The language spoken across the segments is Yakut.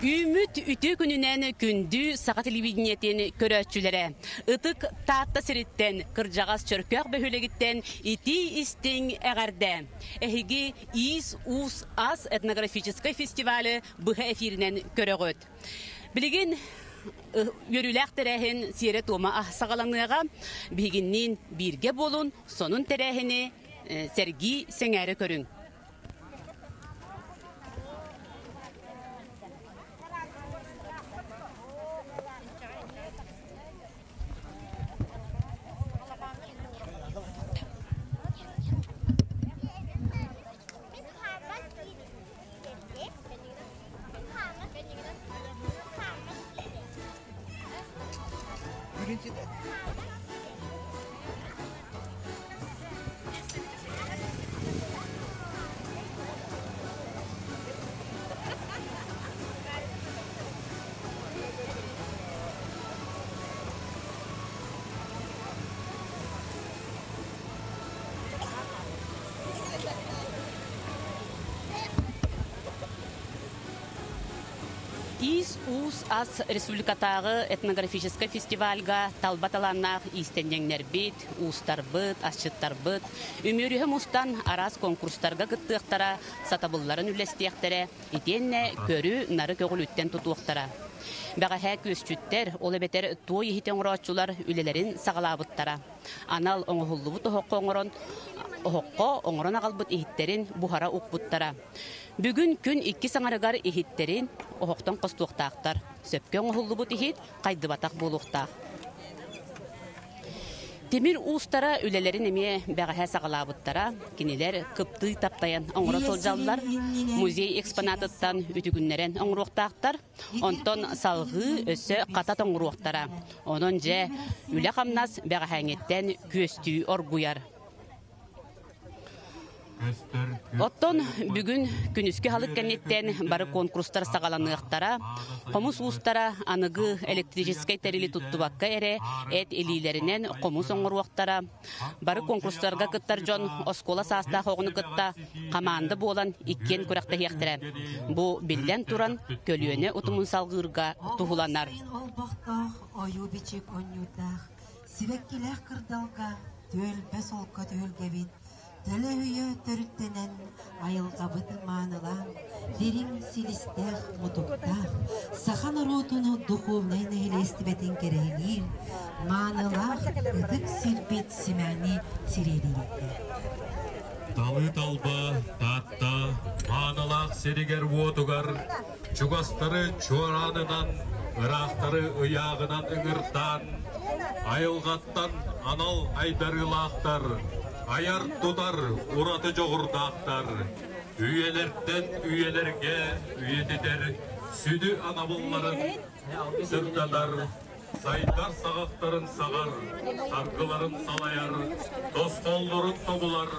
Үүммүт үтүө күнүнэн күндү саха телевидениетин көрөөччүлэрэ! Ытык Таатта сириттэн, кырдьаҕас Чөркөөх бөһүөлэгиттэн итии-истиҥ эҕэрдэ! Эһиги Иис-уус ас этнографическай фестивалы быһа эфиринэн көрөҕүт. Билигин үөрүүлээх тэрээһин сиэрэ-туома саҕаланыаҕа. Биһигинниин бииргэ буолун, сонун тэрээһини сэргии сэҥээрэ көрүҥ. Иис-уус ас республикатааҕы этнографическай фестивальга талба талааннаах иистэнньэҥнэрбит, уустарбыт, асчыттарбыт үмүөрүһэ мустан араас конкурстарга кыттыахтара, сатабылларын үллэстиэхтэрэ, итиэннэ көрү-нары көҕүлүттэн тутуохтара. Бэҕэһээ күөсчүттэр, ол эбэтэр туой иһити оҥорооччулар үлэлэрин саҕалаабыттара. Анал оҥоһуллубут оһоххо оҥорон оһоххо оҥорон аҕалбыт иһиттэрин буһара укпуттара. Бүгүн күн иккис аҥарыгар иһиттэрин оһохтон хостуохтаахтар. Сөпкө оҥоһуллубут иһит хайдыбатах буолуохтаах. Тимир уустара үлэлэрин эмиэ бэҕэһээ саҕалаабыттара. Кинилэр кыптыы таптайан оҥоро сылдьаллар. Музей экспонатыттан үтүгүннэрэн оҥоруохтаахтар. Онтон салҕыы өссө хата тоҥоруохтара. Онон дьэ, үлэ-хамнас бэҕэһээҥҥиттэн күөстүү оргуйар. Оттон бүгүн күнүскү аһылык кэнниттэн бары конкурстар саҕаланыахтара. Хомус уустара аныгы электрическэй тэрили туттубакка эрэ эт илиилэринэн хомус оҥоруохтара. Бары конкурстарга кыттар дьон оскуола саастаах оҕону кытта хамаанда буолан иккиэн күрэхтэһиэхтэрэ. Бу, биллэн туран, көлүөнэ утумун салгыырга туһуланар. Олбохтоох ойуу-бичик онньуурдаах Сибэккилээх кырдалга түөлбэ солко түһүлгэбит төлөһүйэ төрүттэнэн айылҕабыт маанылаан дириҥ силистээх мутуктаах саха норуотун духовнай нэһилиэстибэтин кэрэһилиир маанылаах ытык сирбит симэни сириэдийбитэ. Талыы талба Таатта маанылаах сиригэр-уотугар чугастары чуораанынан, ыраахтары ыйааҕынан ыҥыртаан, айылҕаттан анал айдарыылаахтар, айар-тутар ураты дьоҕурдаахтар, үйэлэртэн үйэлэргэ үйэтитэр сүдү анабылларын сырдатар, сайдар саҕахтарын саҕар, саргыларын салайар, тосхоллорун тобулар,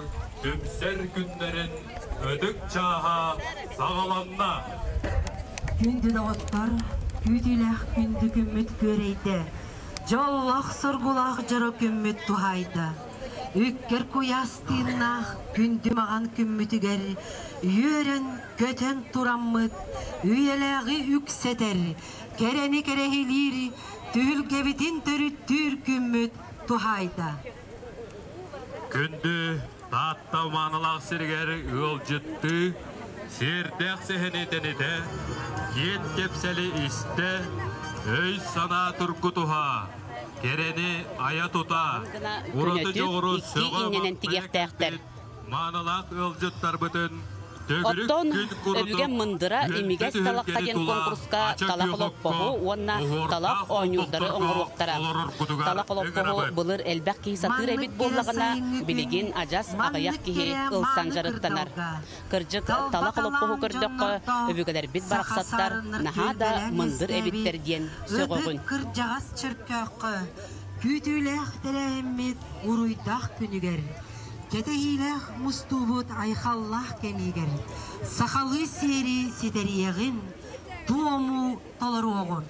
түмсэр күннэрин ытык чааһа саҕаланна. Күндү доҕоттор, күүтүүлээх күндү күммүт күөрэйдэ, дьоллоох-соргулаах дьоро күммүт туһаайда. Үккэр куйаас тыыннаах күндү маҕан күммүтүгэр үөрэн, көтөн тураммыт, үйэлээҕи үксэтэр, Кэрэни кэрэһилиир, түһүлгэбитин төрүттүүр күммүт туһаайда. Күндү Таатта маанылаах сиригэр ыалдьыттыы, сиэрдээх сэһэни тэнитэ, киэн кэпсэли истэ, өй-санаа тургутуһа, кэрэни айа-тута, ураты Күнөтүк дьоҕуру икки сөҕө иннэнэн махтайа тигиэхтээхтэр. кэлбит маанылаах ыалдьыттарбытын Төгүрүк Оттон күн курдук өбүгэ мындыра үөрбэ имигэс талахха түһүлгэни диэн тула конкурска ача талах күөх окко олоппоһу уонна талах оһуордаах оонньуурдары олбохторго оҥоруохтара. олороргутугар Талах олоппоһу ыҥырабыт. былыр элбэх киһи сатыыр Маннык эбит кэрэ буоллаҕына, сайыҥҥы күн, билигин адьас аҕыйах маннык киһи кэрэ ылсан мааны дьарыктанар. кырдалга, Кырдьык, талба талах олоппоһу талаан көрдөххө, дьоннордоох өбүгэлэрбит саха барахсаттар саарыннар наһаа да түөлбэлээн мындыр үөскээбит эбиттэр диэн ытык сөҕөҕүн. кырдьаҕас Чөркөөххө күүтүүлээх тэрээһиммит уруйдаах күнүгэр Кэтэһиилээх мустуубут айхаллаах кэмигэр сахалыы сиэри ситэриэҕин, туому толоруоҕун.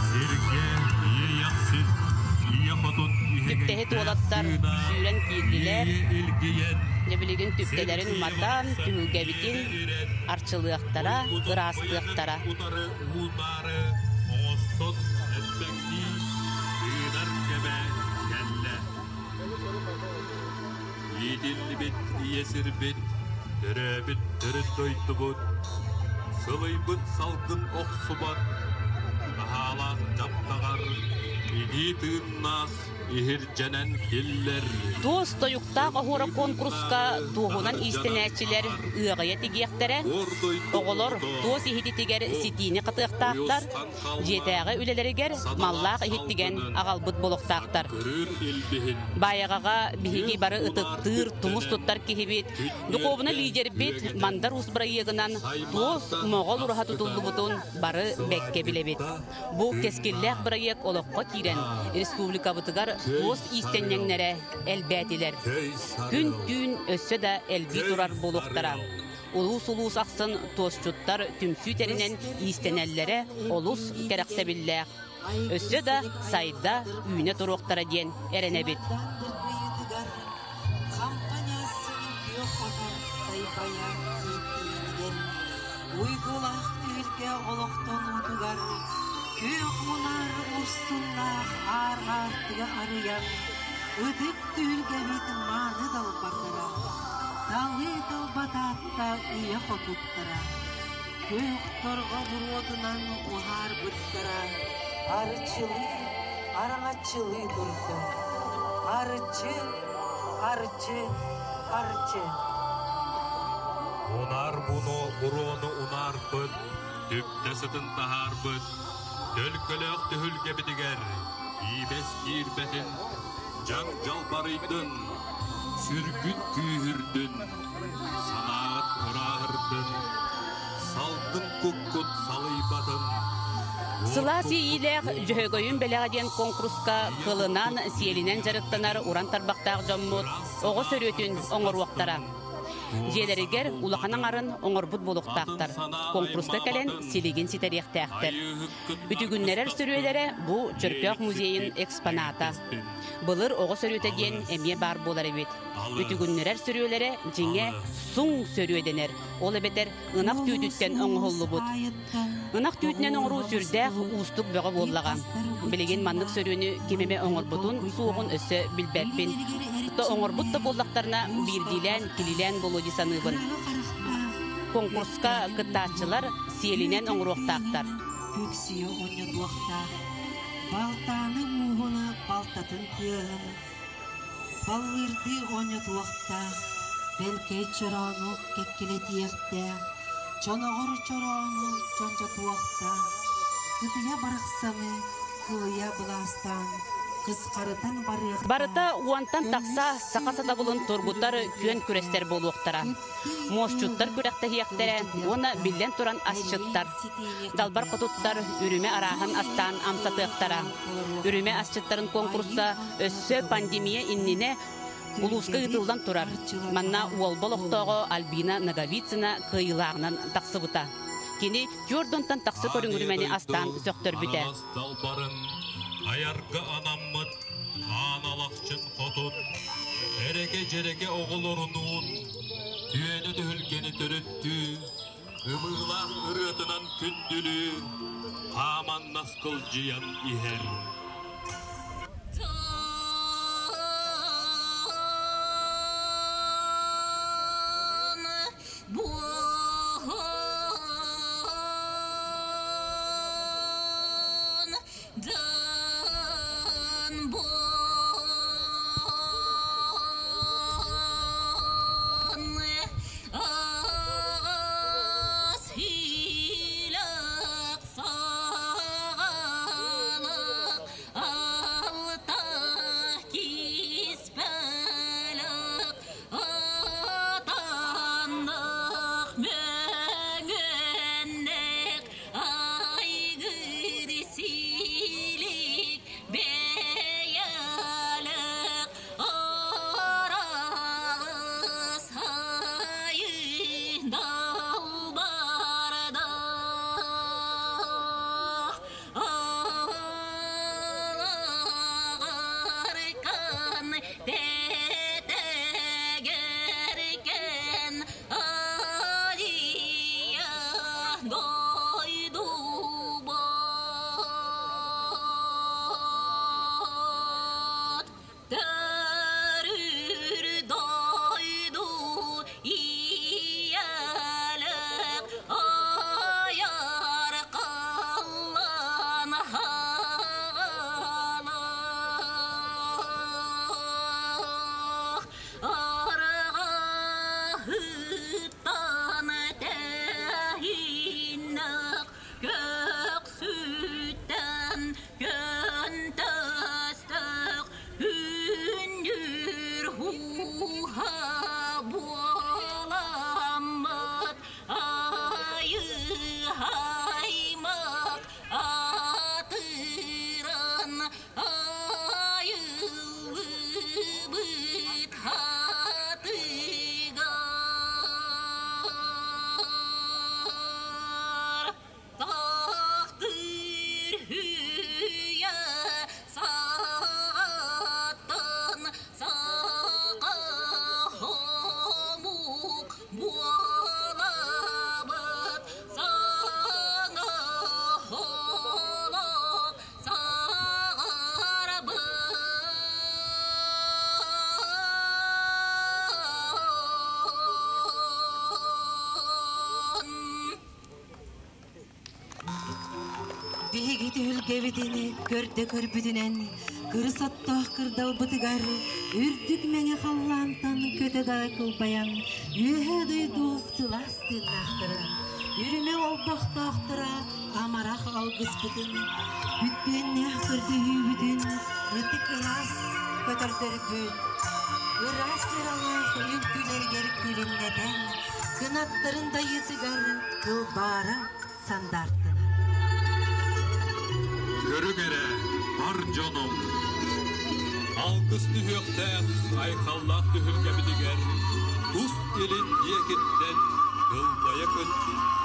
Сиргэ ийэ сир, ийэ хотун. Үлэһит уолаттар сүүрэн киирдилэр. Дьэ билигин түптэлэрин уматан, түһүлгэбитин арчылыахтара, ыраастыахтара. Утары уутаары оҥостон эппэктии тыынар кэмэ кэллэ. Иитиллибит ийэ сирбит, төрөөбүт төрүт дойдубут, сылыйбыт салгын охсубат, таһаалаах дьаптаҕар илии тыыннаах иһирдьэнэн киллэр. Туос тойуктаах оһуора конкурска туоһунан иистэнээччилэр ыаҕайа тигиэхтэрэ, оҕолор туос иһититигэр ситиини хатыахтаахтар, дьиэтээҕи үлэлэригэр маллаах иһиттигэн аҕалбыт буолуохтаахтар. Баайаҕаҕа биһиги бары ытыктыыр, тумус туттар киһибит, духуобуна лидербит Мандар Уус бырайыагынан туос моҕол ураһа тутуллубутун бары бэккэ билэбит. Бу кэскиллээх бырайыак олоххо киирэн, республикабытыгар туос иистэнньэҥнэрэ элбээтилэр. Күн-түүн өссө да элбии турар буолуохтара. Улуус-улуус ахсын туосчуттар түмсүү тэринэн иистэнэллэрэ олус кэрэхсэбиллээх. Өссө да сайда, үүнэ туруохтара диэн эрэнэбит. Уйгулаах түһүлгэ олохтонуутугар күөх мунаар урсуннаах аар аартыга арыйан, ытык түһүлгэбит мааны далбардара, талыы талбатаатта ийэ хотуттара, күөх торҕо буруотунан уһаарбыттара, арчылыы, араҥаччылыы турдун. Арчы, арчы, арчы. Унаар буну буруону унаарбыт, түптэ сытын таһаарбыт, төлкөлөөх түһүлгэбитигэр иибэс киирбэтин, дьаҥ дьалбарыйдын, сүргүт күүһүрдүн, санааҕыт ырааһырдын, салгын куккут салыйбатын. Сылаас иэйиилээх Дьөһөгөйүн бэлэҕэ диэн конкурска кылынан, сиэлинэн дьарыктанар уран тарбахтаах дьоммут оҕо сөрүөтүн оҥоруохтара. Дьиэлэригэр улахан аҥарын оҥорбут буолуохтаахтар. Конкурска кэлэн силигин ситэриэхтээхтэр. Үтүгүннэрэр сөрүөлэрэ бу Чөркөөх музейын экспоната. Былыр оҕо сөрүөтэ диэн эмиэ баар буолар эбит. Үтүгүннэрэр сөрүөлэрэ дьиҥэ суҥ сөрүө дэнэр. Ол эбэтэр ынах түүтүттэн оҥоһуллубут. Ынах түүтүнэн оҥоруу сүрдээх уустук бөҕө буоллаҕа. Билигин маннык сөрүөнү ким эмэ оҥорбутун, суоҕун өссө билбэппин. То оҥорбут да буоллахтарына биирдиилээн, килилээн буолуо дии саныыбын. Конкурска кыттааччылар сиэлинэн оҥоруохтаахтар. Күксүйэ оонньотуохтаах, балтааны ууһуна балтатын тыаһын, баллыырдыы оонньотуохтаах, бэлкэй чороону кэккилэтиэхтээх, чоноҕор чороону чончотуохтаах, кытыйа барахсаны кылыйа былаастаан кысхарытан барыахтаах. Барыта уонтан тахса саха сатабылын тургутар күөн күрэстэр буолуохтара. Муосчуттар күрэхтэһиэхтэрэ уонна биллэн туран асчыттар. Далбар хотуттар үрүмэ арааһын астаан амсатыахтара. Үрүмэ асчыттарын конкурса өссө пандемия иннинэ улууска ыытыллан турар. Манна Уолба олохтооҕо Альбина Ноговицына кыайыылааҕынан тахсыбыта. Кини түөрт уонтан тахса көрүҥ үрүмэни астаан сөхтөрбүтэ. Далбарын айарга анаммыт аан алахчын хотун, эрэгэ-дьэрэгэ оҕолорунуун түөнэ түһүлгэни төрүттүү, ымыылаах ырыатынан күндүлүү, хааман наскылдьыйан иһэр. Мөҥөннек айгыр силик. Түһүлгэбитин көрдө көрбүтүнэн, кырыс оттоох кырдалбытыгар үрдүк мэҥэ халлаантан көтө да кылбайан, үөһээ дойду сылаас тыыннаахтара, үрүмэ олбохтоохторо амарах алгыспытын, бүттүөннээх көрдөһүүбүтүн ытык ыраас көтөрдөрбүт, ыраас сыралаах үҥкүүлэригэр күлүмнэтэн, кынаттарын дайыытыгар кылбаара сандаартылар. Көрүҥ эрэ, бар дьонум! Алгыс түһүөхтээх айхаллаах түһүлгэбитигэр тус илин диэкиттэн кылбайа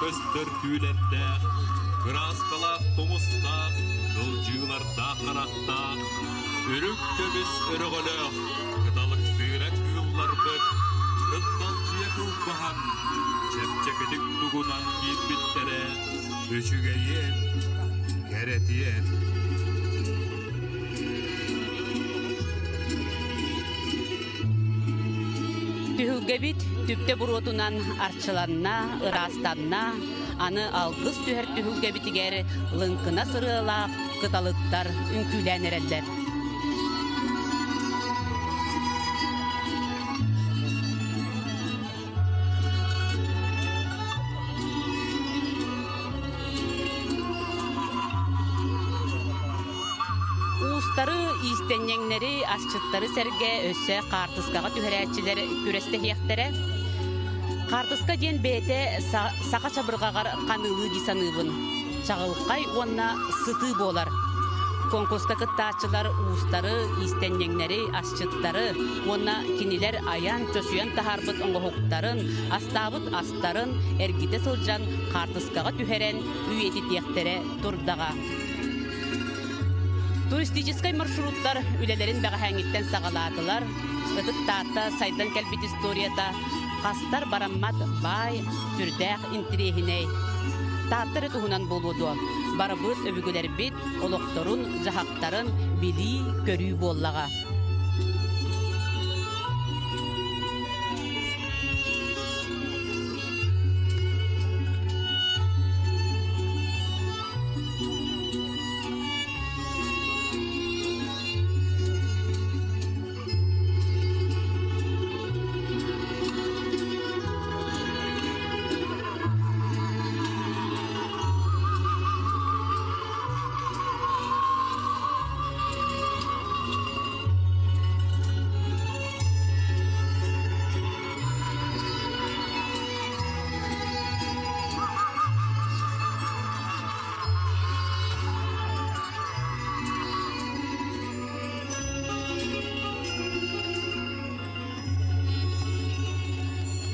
көстөр түүлэрдээх, кырааскалаах тумустаах, кылдьыылардаах харахтаах, үрүҥ көмүс өрөҕөлөөх, кыталыктыыра кыылларбыт кытталдьыйа кылбаһан, чэпчэкитик тугунан киирбиттэрэ үчүгэйиэн, кэрэтиэн. Түһүлгэбит түптэ буруотунан арчыланна, ыраастанна, аны алгыс түһэр түһүлгэбитигэр лыҥкына сырыалаах кыталыктар үҥкүүлээн эрэллэр. Уустары, иистэнньэҥнэри, асчыттары сэргэ өссө хаартыскаҕа түһэрээччилэр күрэстэһиэхтэрэ. Хаартыска диэн бэйэтэ саха чабырҕаҕар ханыылыы дии саныыбын. Чаҕылхай уонна сытыы буолар. Конкурска кыттааччылар уустары, иистэнньэҥнэри, асчыттары уонна кинилэр айан, чочуйан таһаарбыт оҥоһуктарын, астаабыт астарын эргитэ сылдьан хаартыскаҕа түһэрэн үйэтитиэхтэрэ турдаҕа. Туристическай маршруттар үлэлэрин бэҕэһээҥҥиттэн саҕалаатылар. Ытык Таатта сайдан кэлбит историята хастар бараммат баай, сүрдээх интириэһинэй. Таатта эрэ туһунан буолуо дуо? Барыбыт өбүгэлэрбит олохторун, дьаһахтарын билии-көрүү буоллаҕа.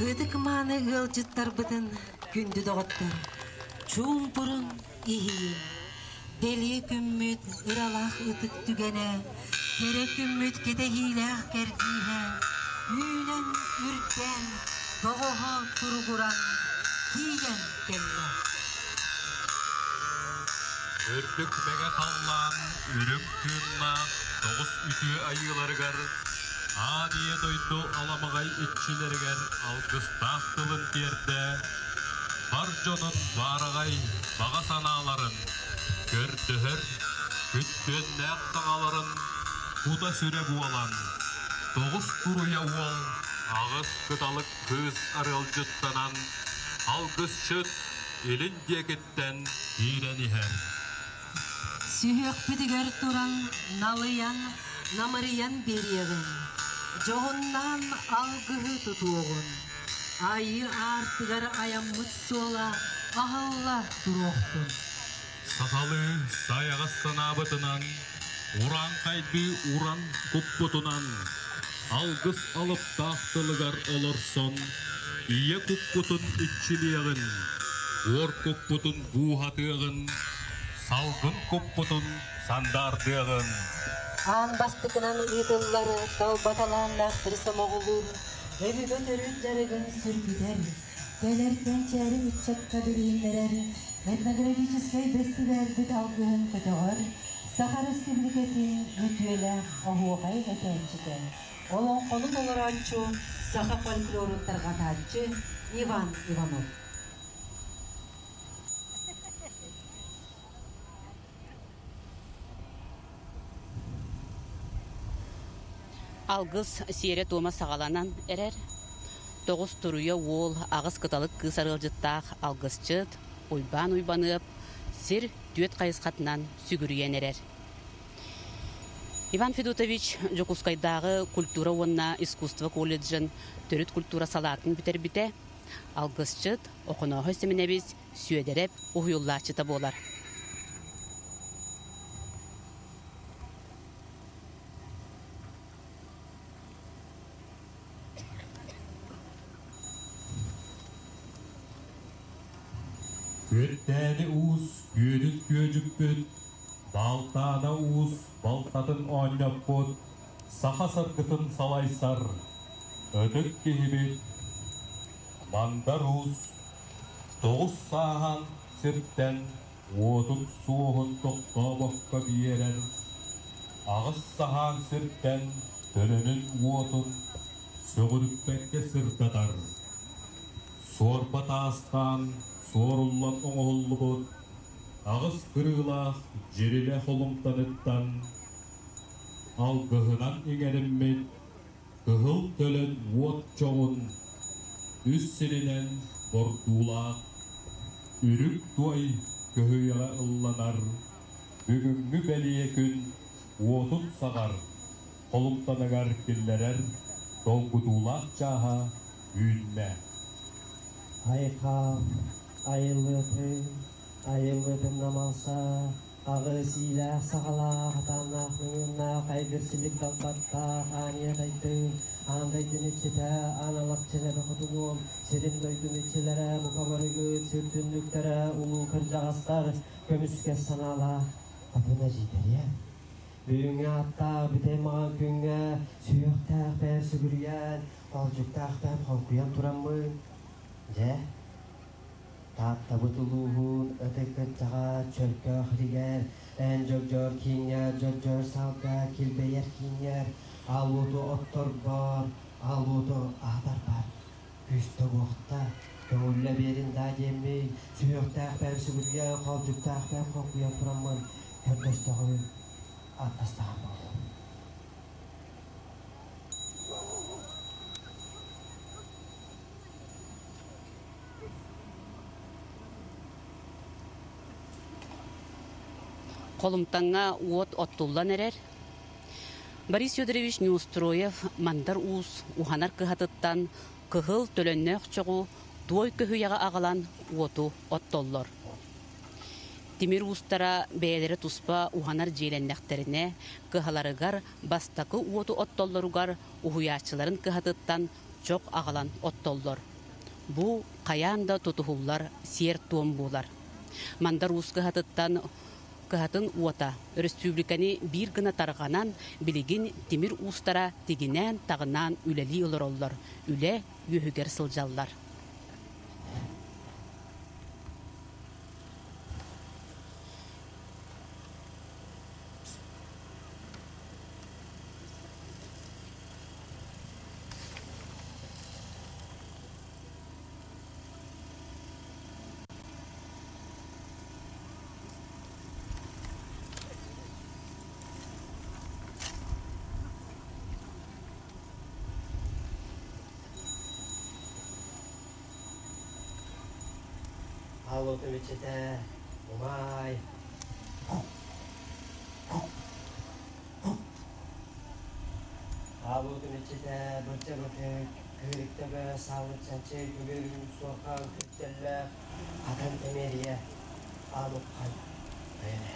Ытык мааны ыалдьыттарбытын күндү доҕоттор, чуумпурун иһийин. Бэлиэ күммүт ыралаах ытык түгэнэ, кэрэ күммүт кэтэһиилээх кэрдииһэ, үүнэн үрдээн, тоҕоһо туругуран, тиийэн кэллэ. Үрдүк мэҥэ халлаан үрүҥ тыыннаах тоҕус үтүө айыыларыгар Аан Ийэ дойду аламаҕай иччилэригэр алгыстаах тылын тиэрдэ, бар дьонун баараҕай баҕа санааларын көрдөһөр күттүөннээх саҥаларын кута-сүрэ буолан, тоҕус туруйа уол, аҕыс кыталык кыыс арыалдьыттанан, алгысчыт илин диэкиттэн киирэн иһэр. Сүһүөхпүтүгэр туран налыйан, намырыйан биэриэҕин, дьоһуннаан алгыһы тутуоҕун. Айыы аартыгар айаммыт суола аһылла туруохтун. Сахалыы сайаҕас санаабытынан, урааҥхайдыы уран куппутунан, алгыс алыптаах тылыгар олорсон, ийэ куппутун иччилиэҕин, буор куппутун бууһатыаҕын, салгын куппутун сандаардыаҕын. Аан бастакынан ыытыллар талба талааннаахтары сомоҕолуур, өбүгэ төрүт дьарыгын сөргүтэр, кэлэр кэнчээри ыччакка билиһиннэрэр этнографическай бэстибээлбит алгыһын көтөҕөр Саха Өрөспүүбүлүкэтин үтүөлээх оһуохай этээччитэ, олоҥхону толорооччу, саха фольклорун тарҕатааччы Иван Иванов. Алгыс сиэрэ-туома саҕаланан эрэр. Тоҕус туруйа уол, аҕыс кыталык кыыс арыалдьыттаах алгысчыт Уйбаан Уйбаныап сир түөрт хайысхатынан сүгүрүйэн эрэр. Иван Федотович Дьокуускайдааҕы культура уонна искусство колледжын төрүт культура салаатын бүтэрбитэ. Алгысчыт Охонооһой Сэмэнэбис Сүөдэрэп уһуйуллааччыта буолар. Күөттээни уус күөнүн күөдьүппүт, Балтаана уус балтатын оонньоппут, саха саргытын салайсар ытык киһибит Мандар Уус тоҕус сааһан сиртэн уотун суоһун тохтообокко биэрэн, аҕыс саһаан сиртэн төлөнүн уотун сөҕүрүппэккэ сырдатар. Суорба таастаан суоруллан оҥоһуллубут аҕыс кырыылаах дьирилэ холумтаныттан алгыһынан иҥэриммит кыһыл төлөн уот чоҕун үс сиринэн бордуулаах үрүҥ туой көһүйэҕэ ылланар бүгүҥҥү бэлиэ күн уотун саҕар холумтаныгар киллэрэр долгутуулаах чааһа үүннэ. Айхал, айыллыытын, айыллыытын намалса, Аҕыс иилээх саҕалаах, атааннаах мөҥүөннээх, айгыр силик далбаттаах, аанньа дайдын, аан дайдын иччитэ, аан алахчын эбэ хотунуом, сирин дойдун иччилэрэ, бука барыгыт, сир түннүктэрэ, улуу кырдьаҕастар, көмүскэс санаалаах хотун эдьиийдэриэ. Бүгүҥҥү ааттаах бүтэй маҕан күҥҥэ сүһүөхтээх бэйэм сүгүрүйэн, олдьуктаах бэйэм холкуйан тураммын, дьэ, Тааттабыт улууһун ытык кырдьаҕа Чөркөөх иһигэр, эн дьогдьоор кииҥҥэр, дьогдьоор саалга килбэйэр кииҥҥэр, аал уоту отторбор, аал уоту аһатарбар күүстэ-уохта, көҥүллэ биэрин даа диэммин, сүһүөхтээх бэйэм сүгүрүйэн, хоолдьуктаах бэйэм хоҥкуйан тураммын көрдөстөҕүм, аттастаҕым буоллун. Холумтаҥҥа уот оттуллан эрэр. Борис Федорович Неустроев Мандар Уус уһанар кыһатыттан кыһыл төлөннөөх чоҕу туой көһүйэҕэ аҕалан уоту оттоллор. Тимир уустара бэйэлэрэ туспа уһанар дьиэлэннэхтэринэ, кыһаларыгар бастакы уоту оттоллоругар уһуйааччыларын кыһатыттан чох аҕалан оттоллор. Бу хайаан да тутуһуллар сиэр-туом буолар. Мандар Уус кыһатыттан кыһатын уота өрөспүүбүлүкэни биир гына тарҕанан, билигин тимир уустара тигинээн-таҕынаан үлэлии олороллор, үлэ үөһүгэр сылдьаллар. Алло, төбөчөтө, умай. Аабытым иччитэ, бырдьа-бытык, кыырыктабы, саалык чанчы, күлүрүн суорҕан күттэллээх, хатан тэмиэрийэ, аалыпхан бэйэлэ.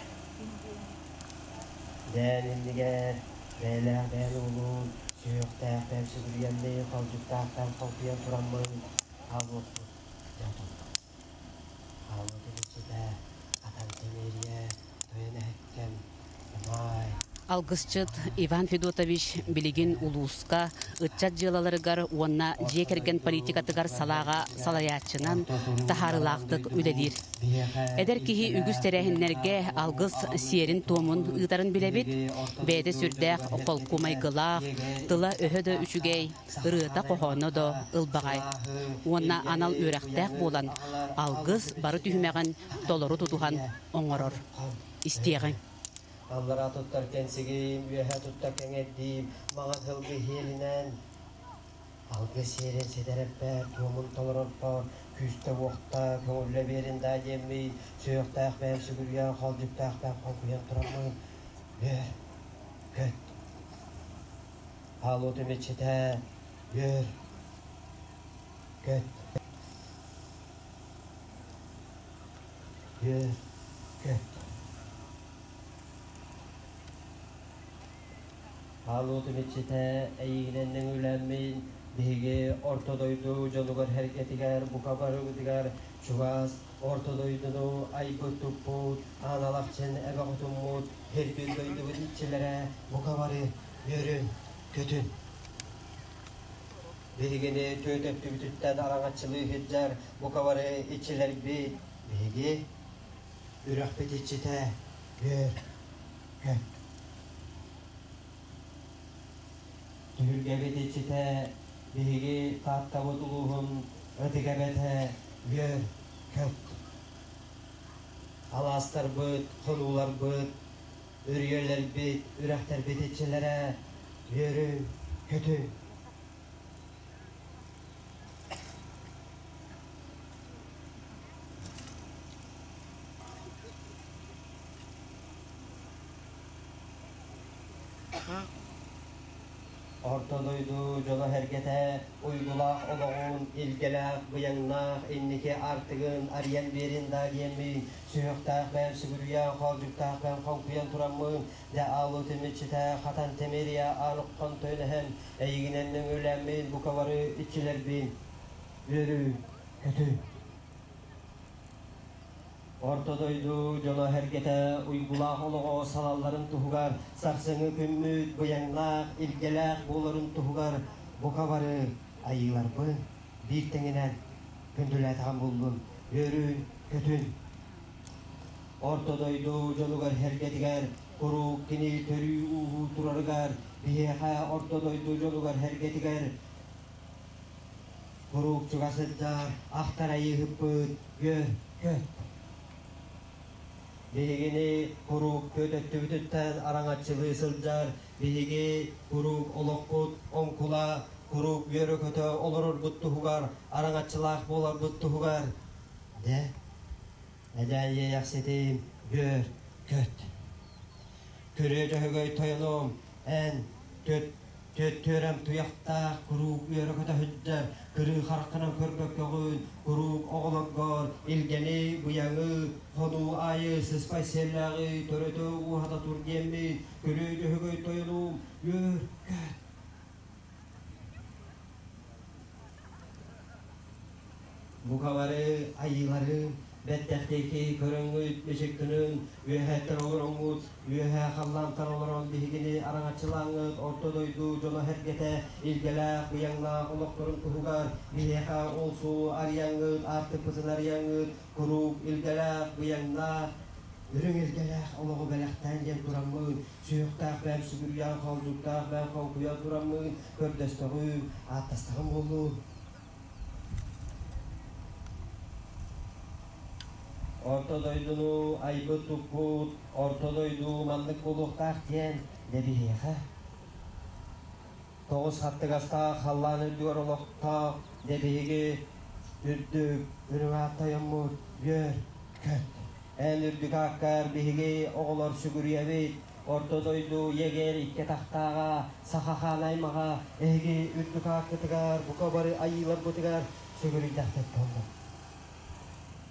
Дээн иннигэр, бэйэлээх бэйэн уолун, сүһүөхтээх бэйэм сүгүрүйэммин, холдьуктаах бэйэм холкуйан тураммын, аалуохпут дьэ отоллум. Аалбытым иччитэ, хатан тэмиэрийэ, тойон эһэккэм, умаай. Алгысчыт Иван Федотович билигин улууска ыччат дьыалаларыгар уонна дьиэ кэргэн политикатыгар салааҕа салайааччынан таһаарыылаахтык үлэлиир. Эдэр киһи үгүс тэрээһиннэргэ алгыс сиэрин-туомун ыытарын билэбит. Бэйэтэ сүрдээх холку майгылаах, тыла-өһө да үчүгэй, ырыата-хоһооно да ылбаҕай. Уонна анал үөрэхтээх буолан, алгыс бары түһүмэҕин толору тутуһан оҥорор. Истиэҕиҥ. Аллараа туттар кэнсигим, үөһэ туттар кэҥэрдиим, маҥан сылгы иһиэлинэн алгыс сиэрин ситэрэрбэр, туомун толорорбор, күүстэ-уохта көҥүллэ биэрин даа диэммин, сүһүөхтээх бэйэм сүгүрүйэн, холдьуктаах бэйэм хоҥкуйан тураммын, үөр, көт. Хаалуутум иччитэ, үөр, көт. Үөр, көт. Хаалуутум иччитэ эйигинэн нөҥүлээммин, биһиги Орто дойду дьонугар-сэргэтигэр бука барыбытыгар чугас Орто дойдуну айбыт-туппут, Аан Алахчын эбэ хотуммут, һирбит дойдубут иччилэрэ бука бары үөрүн, көтүн. Биһигини түөт өттүбүтүттэн араҥаччылыы сылдьар бука бары иччилэрбит, биһиги үрэхпит иччитэ үөр, көт. Түһүлгэбит иччитэ биһиги Тааттабыт улууһун ытык эбэтэ үөр, көт. Алаастарбыт, хонууларбыт, үрүйэлэрбит, үрэхтэрбит иччилэрэ үөрүн, көтүн. Орто дойду дьоно-сэргэтэ уйгулаах олоҕун, илгэлээх, быйаҥнаах инники аартыгын арыйан биэрин даа диэммин, сүһүөхтээх бэйэм сүгүрүйэн, хоолдьуктаах бэйэм хоҥкуйан тураммын, дьэ аалыы тимирчитэ хатан тимириэ аан уххан тойон эйигинэн нөҥүөлээммин бука бары иччилэрбин үөрүү, көтүү. Орто дойду дьоно-сэргэтэ уйгулаах олоҕо салалларын туһугар сарсыҥҥы күммүт быйаҥнаах, илгэлээх буоларын туһугар бука бары айыыларбын биир тэҥинэн күндүлээтэҕим буллун, үөрүүн, көтүн. Орто дойду дьонугар-сэргэтигэр куруук кини төрүү-ууһуу турарыгар, биһиэхэ орто дойду дьонугар-сэргэтигэр куруук чугас сылдьар ахтар айыыһыппыт үөр, көт. Биһигини куруук көт өттүбүтүттэн араҥаччылыы сылдьар, биһиги куруук олохпут оҥкула, куруук үөрэ-көтө олорорбут туһугар, араҥаччылаах буоларбыт туһугар, дьэ, эдьээн иэйэхситим, үөр, көт. Күрүө Дьөһөгөй тойонум, эн түт түөрэм туйахтаах куруук үөрэ-көтө сылдьар, кырыы хараххынан көрбөккөҕүн, куруук оҕолоргор илгэни, быйаҥы, хонуу аайы сыспай сиэллээҕи төрөтө ууһата тур диэммин, Күрүө Дьөһөгөй тойонум, үөр-көт. Бука бары айыылары бэттэхтиэки көрөҥҥүт, мичик гынын, үөһээттэн олороҥҥут, үөһээ халлаантан олорон биһигини араҥаччылааҥҥыт орто дойду дьоно-сэргэтэ илгэлээх, быйаҥнаах олохторун туһугар биһиэхэ ол суолу арыйаҥҥыт, аартыкпытын арыйаҥҥыт, куруук илгэлээх, быйаҥнаах, үрүҥ илгэлээх олоҕу бэлэхтээн диэн тураммын, сүһүөхтээх бэйэм сүгүрүйэн, холдьуктаах бэйэм хоҥкуйан тураммын, көрдөстөҕүм, ааттастаҕым буоллун. Орто дойдуну айбыт-туппут, орто дойду маннык буолуохтаах диэн дэбиһиэхэ. Тоҕус хаттыгастаах халлаан үрдүгэр олохтоох дэбиһиги үрдүк үрүҥ аат тойоммут үөр көт. Эн үрдүк ааккар биһиги оҕолор сүгүрүйэбит, орто дойду егер икки атахтааҕа, саха хаан аймаҕа эһиги үрдүк ааккытыгар, бука бары айыыларбытыгар сүгүрүйдэхпит буоллун.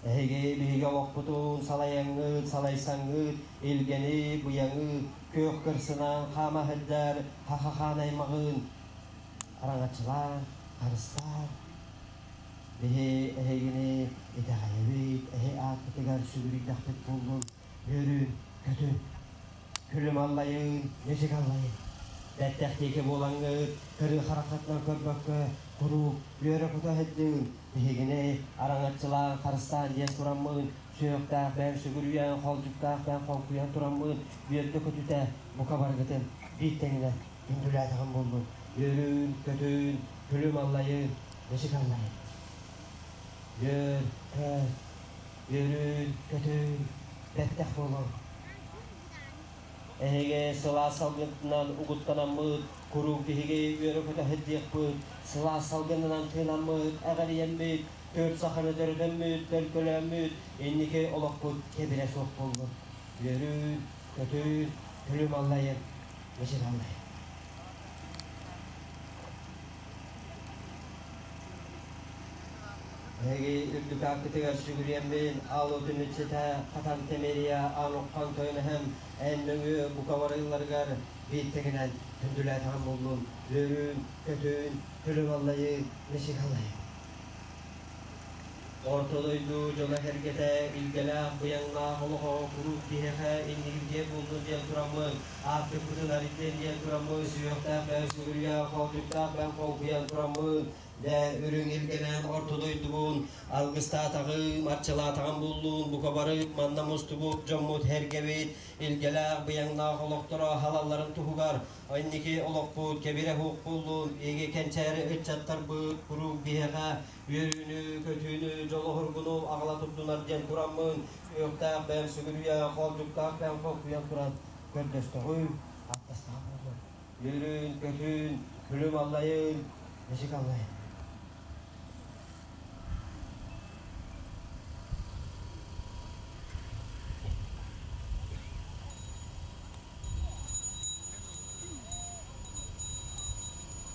Эһиги биһиги олохпутун салайаҥҥыт, салайсаҥҥыт, илгэни, быйаҥы, күөх кырсынан хаама сылдьар хаха хаан аймаҕын араҥаччылаан, харыстаан, биһи эһигини итэҕэйэбит, эһи ааккытыгар сүгүрүйдэхпит буоллун, үөрүн, көтүн, күлүм аллайын, мичик аллайын. Бэттэх диэки буолаҥҥыт, кырыы хараххытынан көрбөккө, куруук үөрэ-көтө сылдьыҥ, биһигини араҥаччылаан, харыстаан диэн тураммын, сүһүөхтээх бэйэм сүгүрүйэн, холдьуктаах бэйэм хоҥкуйан тураммын, үөрдэ-көтүтэ бука барыгытын биир тэҥинэн күндүлээтэҕим буоллун. Үөрүүн, көтүүн, күлүм аллайын, мичик аллайын. Үөр, көт, үөрүүн, көтүүн, бэттэх буолуҥ. Эһиги сылаас салгынынан угуттанаммыт, куруук биһиги үөрэ-көтө сылдьыахпыт, сылаас салгынынан тыынаммыт, эҕэрийэммит, төрт саханы төрөтөммүт, төлкөлөөммүт, инники олохпут кэбирэ суох буоллун. Үөрүүн, көтүүн, күлүм аллайын, мичил аллайын. Эһиги үрдүк ааккытыгар сүгүрүйэммин, аал отун иччитэ Хатан Тэмиэрийэ аан уххан тойон эһэм эн нөҥүө бука барыылларыгар биир тэҥинэн күндүлээтэҕим буоллун, үөрүүн, көтүүн, күлүм аллайыы, мичик аллайыы. Орто дойду дьоно-сэргэтэ илгэлээх, быйаҥнаах олоҕо куруук биһиэхэ иннигиргэ буоллун диэн тураммын, аартыкпытын арыйдын диэн тураммын, сүһүөхтээх бэйэм сүгүрүйэ, хоолдьуктаах бэйэм холкуйан тураммын, Дьэ, үрүҥ илгэлээх орто дойдубун алгыстаатаҕым, арчылаатаҕым буоллун, бука бары манна мустубут дьоммут һэргэбит, илгэлээх, быйаҥнаах олохторо халалларын туһугар инники олохпут кэбирэ суох буоллун, эһиги кэнчээри ыччаттарбыт куруук биһиэхэ үөрүүнү, көтүүнү, дьолу-һоргуну аҕала турдунар диэн тураммын, сүһүөхтээх бэйэм сүгүрүйэ, хоолдьуктаах бэйэм холкуйан туран көрдөстөҕүм, аттастаҕым буоллун. Үөрүүн, көтүүн, күлүм аллайын, мичик аллайын.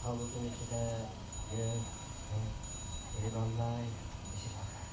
Халытын иччитэ үөр, күлүм аллай, мичик аллай.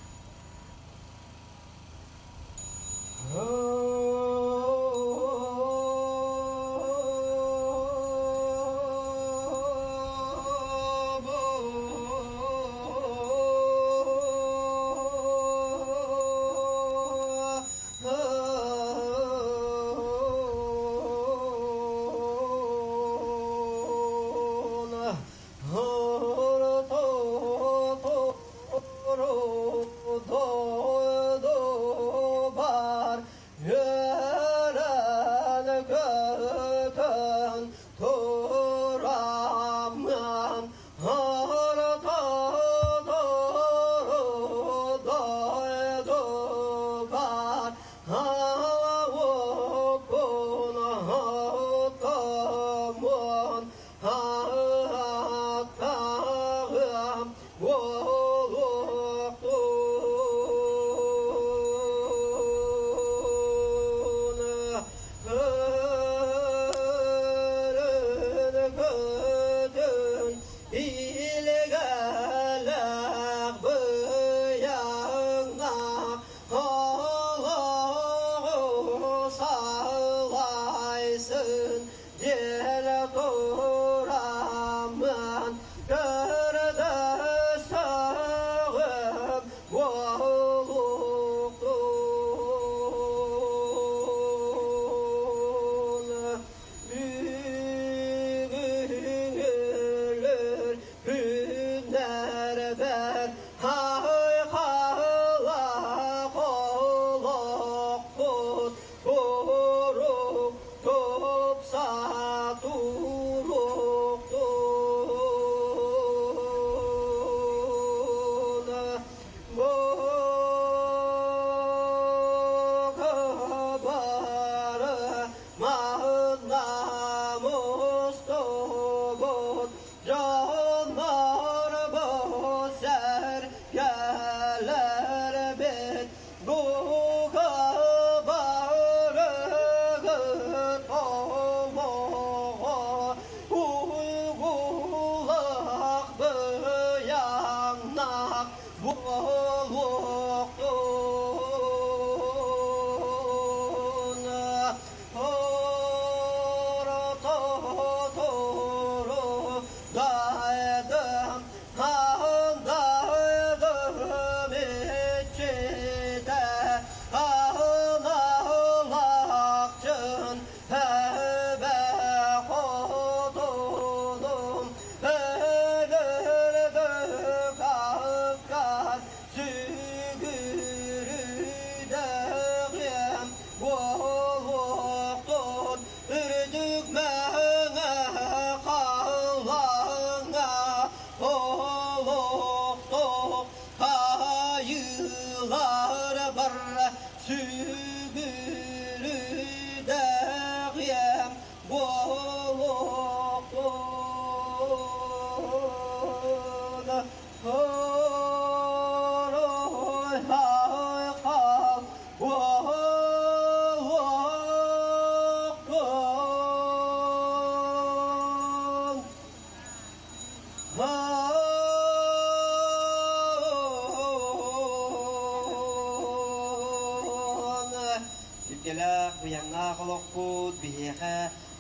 быйаҥнаах олохпут биһиэхэ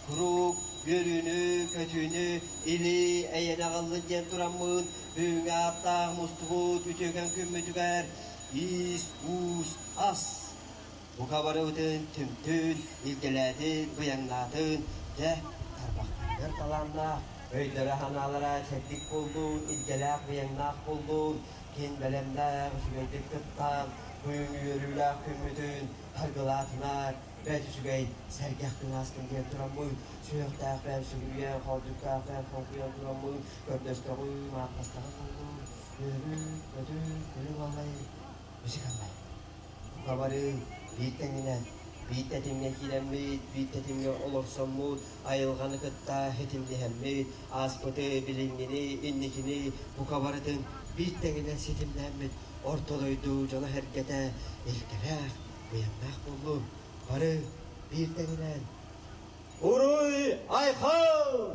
куруук үөрүүнү, көтүүнү, или эйэни аҕаллын диэн тураммын, бүгүҥҥү ааттаах мустубут үтүөкэн күммүтүгэр иис, уус, ас бука барыбытын түмтүн, илгэлээтин, быйаҥнаатын, дьэ, тарбахтарыгар талааннаах, өйдөрө-санаалара чэбдик буоллун, илгэлээх, быйаҥнаах буоллун, кин бэлэмнээх, үчүгэйдик кыттан, бүгүҥҥү үөрүүлээх күммүтүн харгылаатынар, бэрт үчүгэй сэргэх күн ааскын диэн тураммын, сүһүөхтээх бэйэм сүгүрүйэн, хоолдьуктаах бэйэм хоҥкуйан тураммын, көрдөстөҕүм, ааттастаҕым буоллун, үөрүү, көтүү, күлүм аллай, үсүк аллай. Бука бары биир тэҥинэн, биир тэтимҥэ киирэммит, биир тэтимҥэ олорсоммут, айылҕаны кытта ситимниһэммит, ааспыты, билиҥҥини, инникини бука барытын биир тэҥинэн ситимнээммит орто дойду дьоно-сэргэтэ илгэлээх, быйаҥнаах буоллун. Бары биир тэҥинэн Уруй Айхал!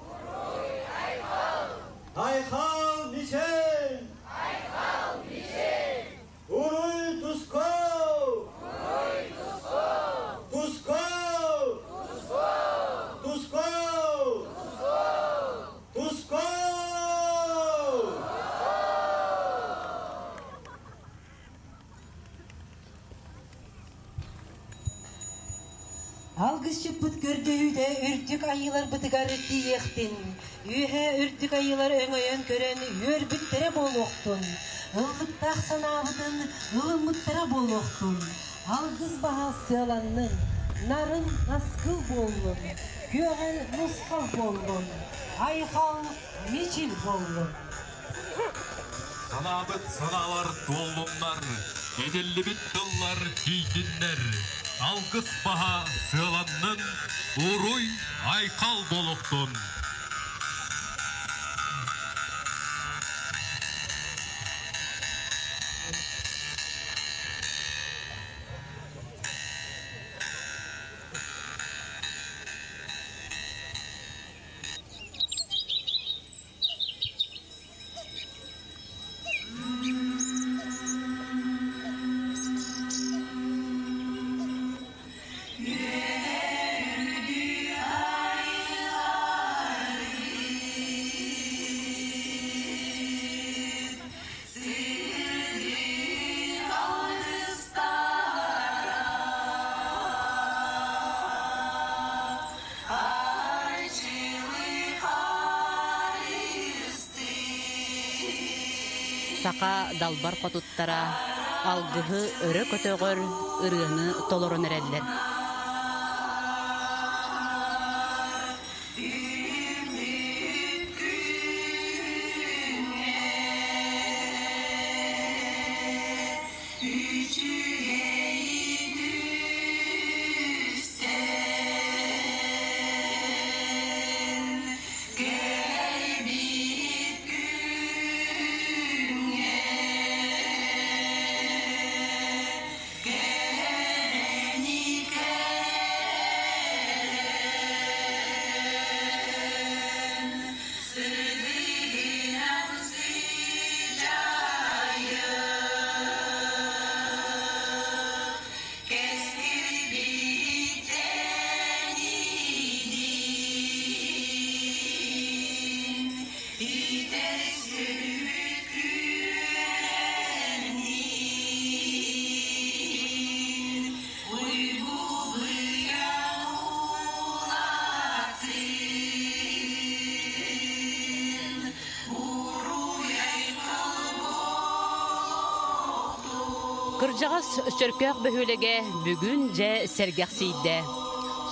Уруй Айхал! Айхал Мичел! Айхал Мичел! Уруй Туско! Уруй Туско! Туско! Туско! Туско! Туско! Алгысчыппыт көрдөһүүтэ үрдүк айыыларбытыгар тиийиэхтин, үөһээ үрдүк айыылар өҥөйөн көрөн үөрбүттэрэ буолуохтун, ыллыктаах санаабытын ылыммыттара буолуохтун, алгыс баһа сыаланнын, нарын наскыл буоллун, күөҕэл нусхал буоллун, айхал мичил буоллун. Санаабыт санаалар туоллуннар, этиллибит тыллар тиийдиннэр, алгыс баһа сыаланнын, уруй айхал буолуохтун! Саха далбар хотуттара алгыһы өрө көтөҕөр ырыаны толорон эрэллэр. Кырдьаҕас Чөркөөх бөһүөлэгэ бүгүн дьэ сэргэхсийдэ.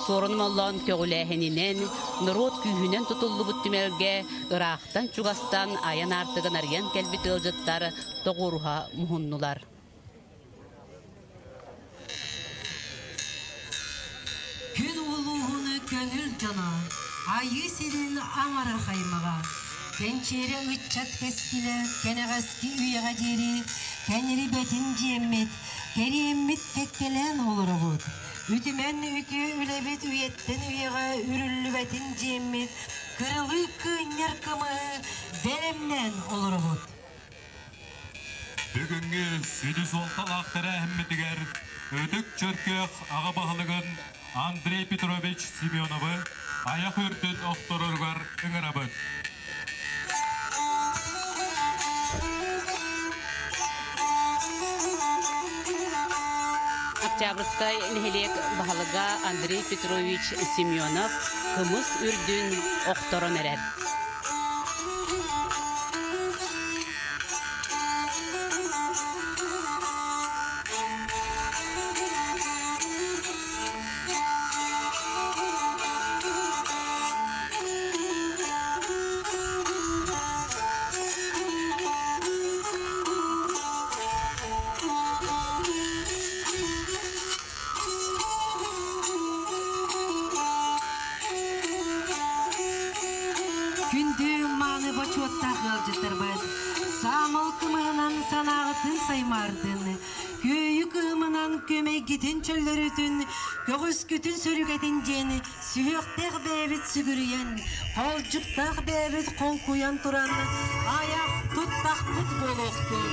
Суорун Моллоон көҕүлээһининэн, норуот күүһүнэн тутуллубут түмэлгэ ыраахтан-чугастан айан аартыгын арыйан кэлбит ыалдьыттар тоҕуоруһа муһуннулар. Күн улууһун көҥүл дьоно, Айыы сирин аҥара хаймаҕа, кэнчиэри ыччат кэскилэ кэнэҕэски үйэҕэ диэри кэнирибэтин дьиэммит, кэриэммит кэккэлээн олоробут. Үтүмэн үтүө үлэбит үйэттэн үйэҕэ үрүллүбэтин дьиэммит, кырылыы кыынньар кымыһы бэлэмнээн олоробут. Бүгүҥҥү сүдү суолталаах тэрээһиммитигэр Ытык Чөркөөх аҕа баһылыгын Андрей Петрович Семеновы айах үрдүн охтороругар ыҥырабыт. Октябрьскай нэһилиэк баһылыга Андрей Петрович Семенов кымыс үрдүн охторон эрэр. Күндү мааны бочуоттаах ыалдьыттарбыт, саамал кымыһынан санааҕытын саймаардын, күөйү кыһымынан күөмэйгитин чөллөрүтүн, көҕүскүтүн сөрүгэтин диэн сүһүөхтээх бэйэбит сүгүрүйэн, холдьуктаах бэйэбит холкуйан туран, айах туттахпыт буолуохтун.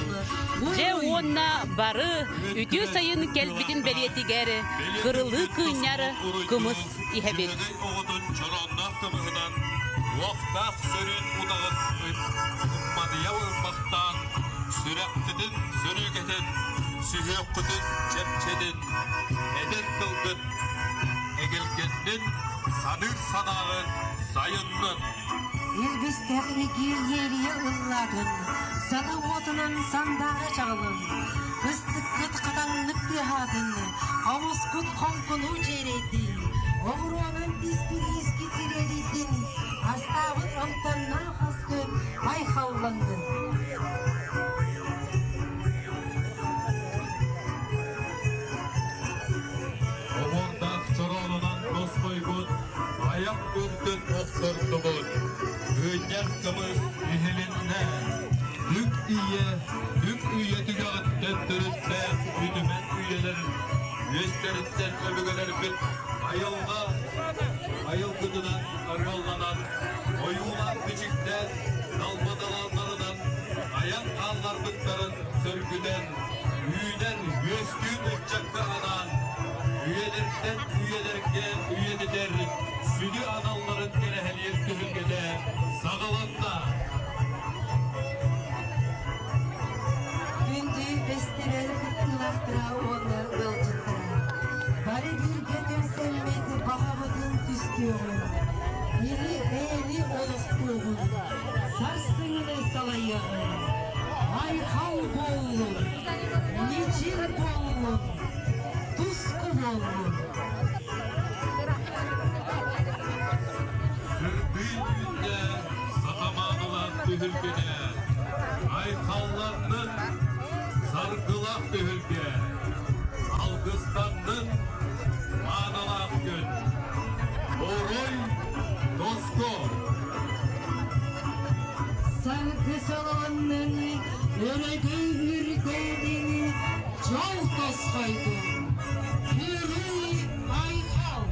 Дьэ уонна бары үтүө сайын кэлбитин бэлиэтигэр кырылыы кыынньар кымыс иһэбит. Оҕотун чороонноох кымыһынан уохтаах сөрүүн утаҕын ымманыйа ылбахтаан, сүрэххитин сөрүүкэтин, сүһүөххүтүн чэпчэтин, эдэр тылгыт эгэлгэннин, саныыр санааҕын сайыннын. Илбистээх игиил иэрийэ ыллаатын, сана уотунан сандаара чаҕылын, кыстыккыт хатаннык тыаһаатын, хомускут хоҥкунуу дьиэрэйдин, оҕуруонан тиспит иискит сириэдийдин, астаабыт амтаннаах аскыт айхалланнын. Оһуордаах чороонунан тосхойбут, айах үрдүн охтордубут, Ыынньах кымыс иһилиннэ, Бүк ийэ, бүк үйэ түгэҕиттэн төрүттээх үтүмэн үйэлэр үөстэриттэн өбүгэлэрбит айылҕа айылгытынан арыалланан, ойуулаан-бичиктээн, далбаталааннарынан айан хаалларбыттарын сөргүтэн, үүнэн үөскүүр ыччакка анаан, үйэлэртэн үйэлэргэ үйэтитэр сүдү аналларын кэрэһэлиир түһүлгэтэ саҕаланна. Күндү бэстибээл кыттыылаахтара уонна ыалдьыттара! Бары бииргэ түмсэммит баҕабытын түстүөҕүҥ, или-эйэни олохтуоҕун, сарсыҥҥыны салайыаҕыҥ! Айхал буоллун, мичил буоллун, туску буоллун! Сырдыы түүндэ сатамаанылаах түһүлгэтэ, айхалланнын саргылаах түһүлгэ, алгыстаннын мааналаах күн. Орой тоско! Саргы салаланнын, өрөгөй үрдээтин, дьол тосхойдун! Өрүй айхал!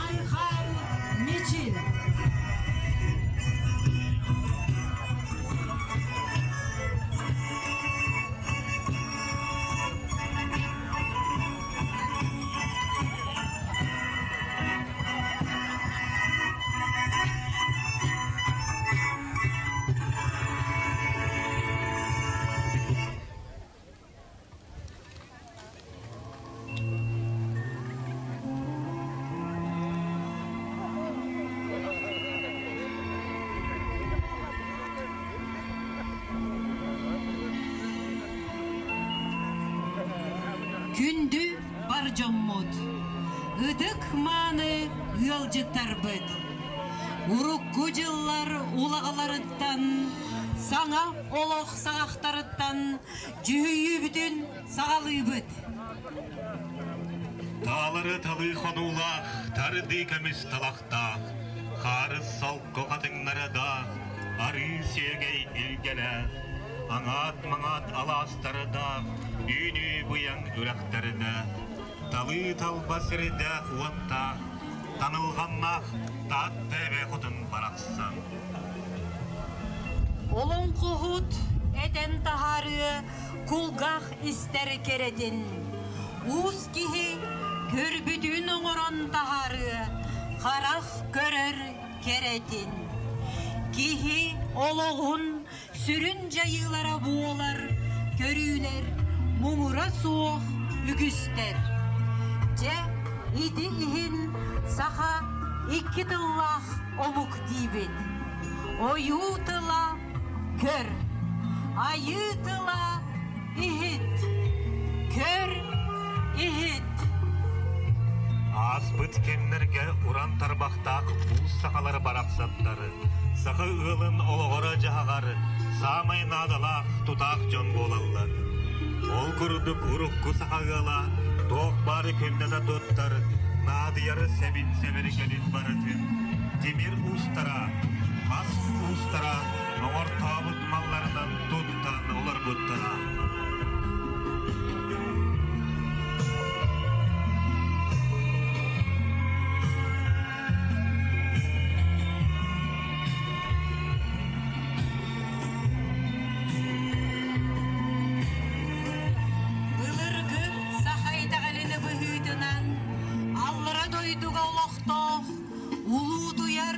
Айхал мичил! Күндү бар дьоммут, ытык мааны ыалдьыттарбыт! Урукку дьыллар улаҕаларыттан, саҥа олох саҕахтарыттан дьүһүйүүбүтүн саҕалыыбыт. Таалары талыы хонуулаах, тардыы көмүс талахтаах, хаарыс солко хатыҥнарадаах, арыы сиэгэй илгэлээх, аҥаат-маҥаат алаастардаах, үүнүү быйаҥ үрэхтэрдээх, талыы талба сирдээх уоттаах, танылҕаннаах Таатта эбэ хотун барахсан. Олоҥхоһут этэн таһаарыа кулгаах истэр кэрэтин. Уус киһи көрбүтүн оҥорон таһаарыа, харах көрөр кэрэтин. Киһи олоҕун сүрүн дьайыылара буолар көрүүлэр муҥура суох үгүстэр. Дьэ, ити иһин саха икки тыллаах омук диибит. Ойуу тыла көр, айыы тыла иһит, көр, иһит. Ааспыт кэмнэргэ уран тарбахтаах уус сахалары барахсаттары, саха ыалын олоҕоро-дьаһаҕар саамай наадалаах тутаах дьон буолаллар. Ол курдук урукку саха ыала туох баары күннэтэ туттар, наадыйары сэбин сэбиргэлин барытын тимир уустара, мас уустара оҥортообут малларынан туттан олорбуттара. Былыргы саха итэҕэлин быһыытынан аллара дойдуга олохтоох улуутуйар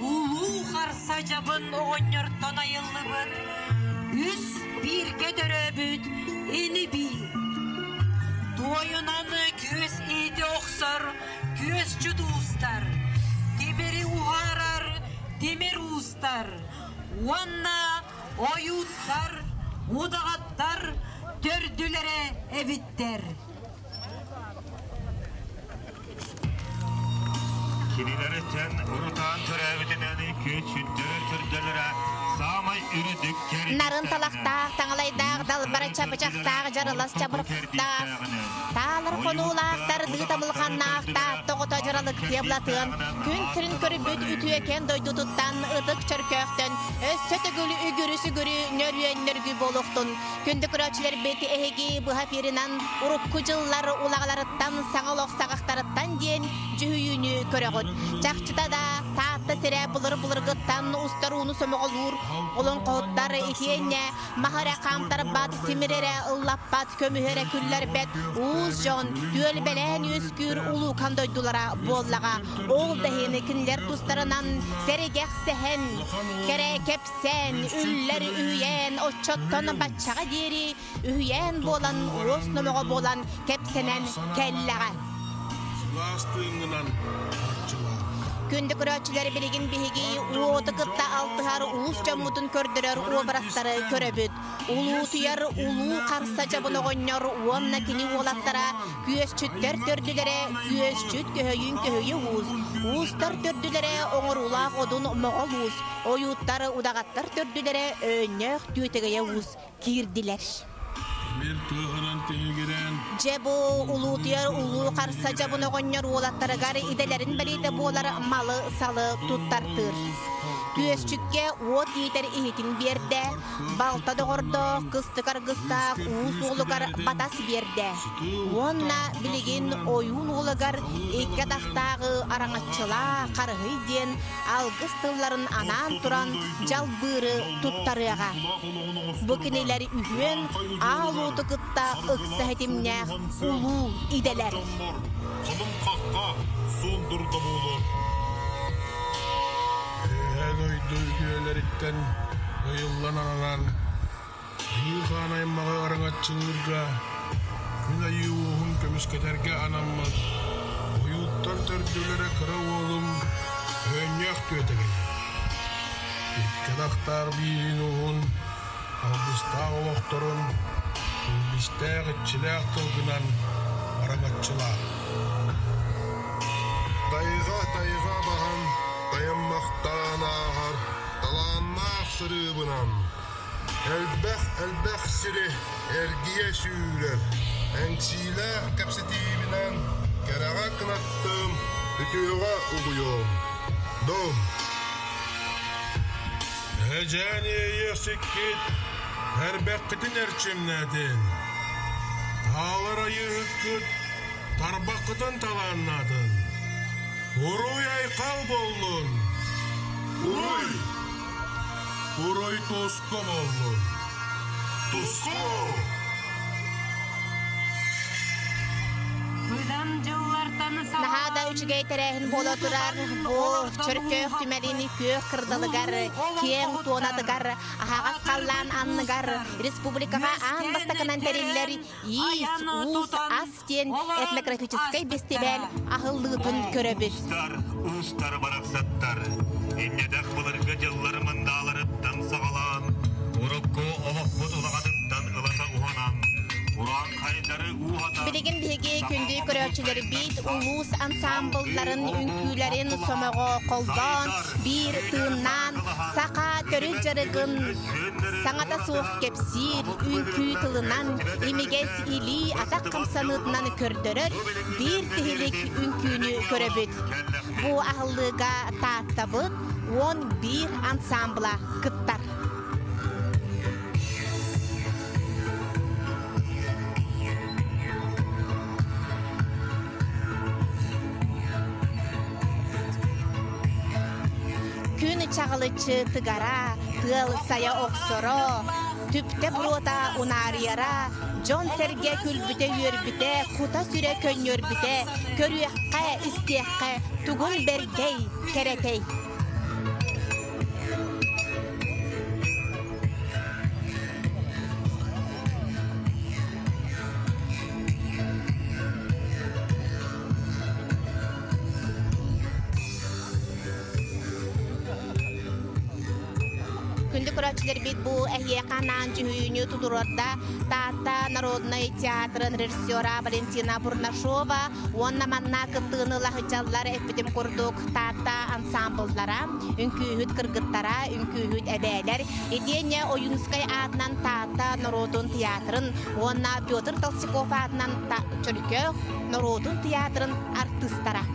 улуу харса дьабын оҕонньортон айыллыбыт үс бииргэ төрөөбүт ини-бии. Туойунан күөс иити охсор күөсчүт уустар, тимири уһаарар тимир уустар уонна ойууттар, удаҕаттар төрдүлэрэ эбиттэр. Кинилэриттэн урутаан төрөөбүтүнэн күөччүттэр төрдөлөрө саамай үрдүк Нарын талахтаах, таҥалайдаах, далбара чабычахтаах, дьарылас чабырахтаах, таалар хонуулаах, тардыы тамылханнаах, таатта оҕото дьаралык тиэблатыан, күн сирин көрбүт үтүөкэн дойдутуттан ытык чөркөөхтөн өссө төгүл үгүрү-сүгүрү нөрүөн нөргү буолуохтун. Күндү көрөөччүлэрбит эһиги быһа эфиринэн урукку дьыллар улаҕаларыттан саҥа олох саҕахтарыттан диэн дьүһүйүүнү көрөҕүт. Чахчыта да, Таатта сирэ былыр-былыргыттан устар ууну сомоҕолуур олоҥхоһуттар итиэннэ маһы эрэ хаамтарбат, тимир эрэ ыллаппат, көмүһү эрэ күллэрбэт уус дьон түөлбэлээн үөскүүр улуукан дойдулара буоллаҕа. Ол да иһин кинилэр тустарынан сэргэх сэһэн, кэрэ кэпсээн, үллэр үһүйээн оччоттон баччаҕа диэри үһүйээн буолан, уос номоҕо буолан кэпсэнэн кэллэҕэ. Сылаас тыыҥҥынан харчылаа. Күндү көрөөччүлэр билигин биһиги уоту кытта алтыһар уус дьоммутун көрдөрөр уобарастары көрөбүт. Улуутуйар улуу харса дьабын оҕонньор уонна кини уолаттара күөсчүттэр төрдүлэрэ күөсчүт көһөйүн көһүйэ уус, уустар төрдүлэрэ оҥоруулаах одун моҕол уус, ойууттар удаҕаттар төрдүлэрэ өөннөөх түөтэгэйэ уус киирдилэр. Тимир тыаһынан тиһигирээн Дьэ бу улуутуйар улуу харса дьабын оҕонньор уолаттарыгар идэлэрин бэлиэтэ буолар малы-салы туттартыыр. Күөсчүккэ уот иитэр иһитин биэрдэ, балта доҕордоох, кыстык аргыстаах уус уолугар батас биэрдэ. Уонна билигин ойуун уолугар икки атахтааҕы араҥаччылаа харыһый диэн алгыс тылларын анаан туран дьалбыыры туттарыаҕа. Бу кинилэр үһүөн аал уоту кытта ыкса ситимнээх улуу идэлэр. Хонум хахха суон дурда буолуор. Үөһээ дойду үтүөлэриттэн ыйыллан ананан, Айыы хаан аймаҕы араҥаччылыырга, күн айыы уоһун көмүскэтэргэ анаммыт ойууттан төрдүлэрэ кыра уолум Өөнньөөх түөтэгэй. Икки атахтаах бииһин уһун, алгыстаах олохторун илбистээх иччилээх тылгынан араҥаччылаа. Тайҕа тайҕа баһан, тайаммахтаан ааһар талааннаах сырыыбынан Элбэх элбэх сири эргийэ сүүрэр, эҥсиилээх кэпсэтиибинэн кэрэҕэ кынаттыым, үтүөҕэ угуйуом. Дом! Эдьээн иэйиэхсиккит эрбэххитин эрчимнээтин, таалар айыыһыккыт тарбаххытын талааннаатын. Уруй-айхал буоллун! Уруй! Уруй туску буоллун! Туску! Наһаа да үчүгэй тэрээһин буола турар. Бу Чөркөөх түмэлин күөх кырдалыгар, киэҥ туонатыгар, аһаҕас халлаан анныгар республикаҕа аан бастакынан тэриллэр Иис, уус, ас диэн этнографическай бэстибээл аһыллыытын көрөбүт. Уустар, уустар барахсаттар, инньэтэх былыргы дьыллар мындааларыттан саҕалаан, урукку олохпут улаҕатыттан ылата уһанан, урааҥхайдары ууһатан, Билигин биһиги күндү көрөөччүлэрбит улуус ансаамбылларын үҥкүүлэрин сомоҕо холбоон, биир тыыннаан, саха төрүт дьарыгын саҥата суох кэпсиир, үҥкүү тылынан, имигэс илии атах хамсаныытынан көрдөрөр биир тиһилик үҥкүүнү көрөбүт. Бу аһыллыыга Тааттабыт 11 ансаамбыла кыттар. Күн чаҕылыччы тыгара, тыал сайа охсоро, түптэ буруота унаарыйара, дьон-сэргэ күлбүтэ-үөрбүтэ, кута-сүрэ көнньүөрбүтэ, көрүөххэ, истиэххэ тугун бэрдэй, кэрэтэй. Күндү көрөөччүлэрбит бу эһиэхэ анаан дьүһүйүүнү тутурарда Таатта народнай театрын режиссера Валентина Бурнашова уонна манна кыттыыны ыла сылдьаллар эппитим курдук Таатта ансамбллара, үҥкүүһүт кыргыттара, үҥкүүһүт эбээлэр, итиэннэ Ойуунускай аатынан Таатта норуотун театрын уонна Петр Толстяков аатынан Чөркөөх норуотун театрын артыыстара.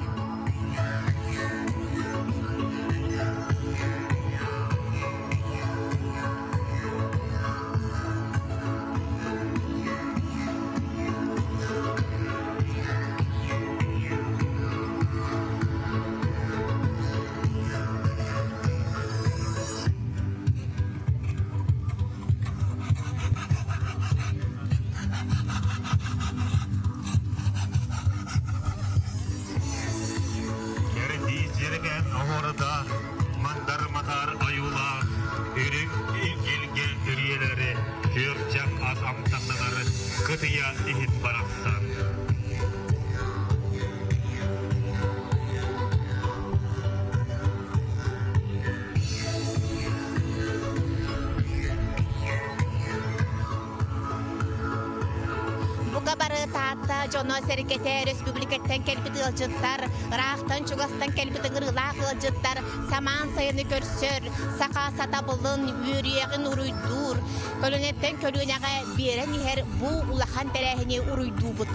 Кэрдиис дьэрэгэн оһуорда мандар матар ойуулаах үрүҥ илгэ үрүйэлэри күөрчэх ас амтаннанар кытыйа иһит барахсан. Бука бары Таатта дьоно-сэргэтэ республикаттан кэлбит ыалдьыттар, ыраахтан-чугастан кэлбит ыҥырыылаах ыалдьыттар самаан сайыны көрсөр, саха сатабылын, үөрүйэҕин уруйдуур, көлүөнэттэн көлүөнэҕэ биэрэн иһэр бу улахан тэрээһини уруйдуубут.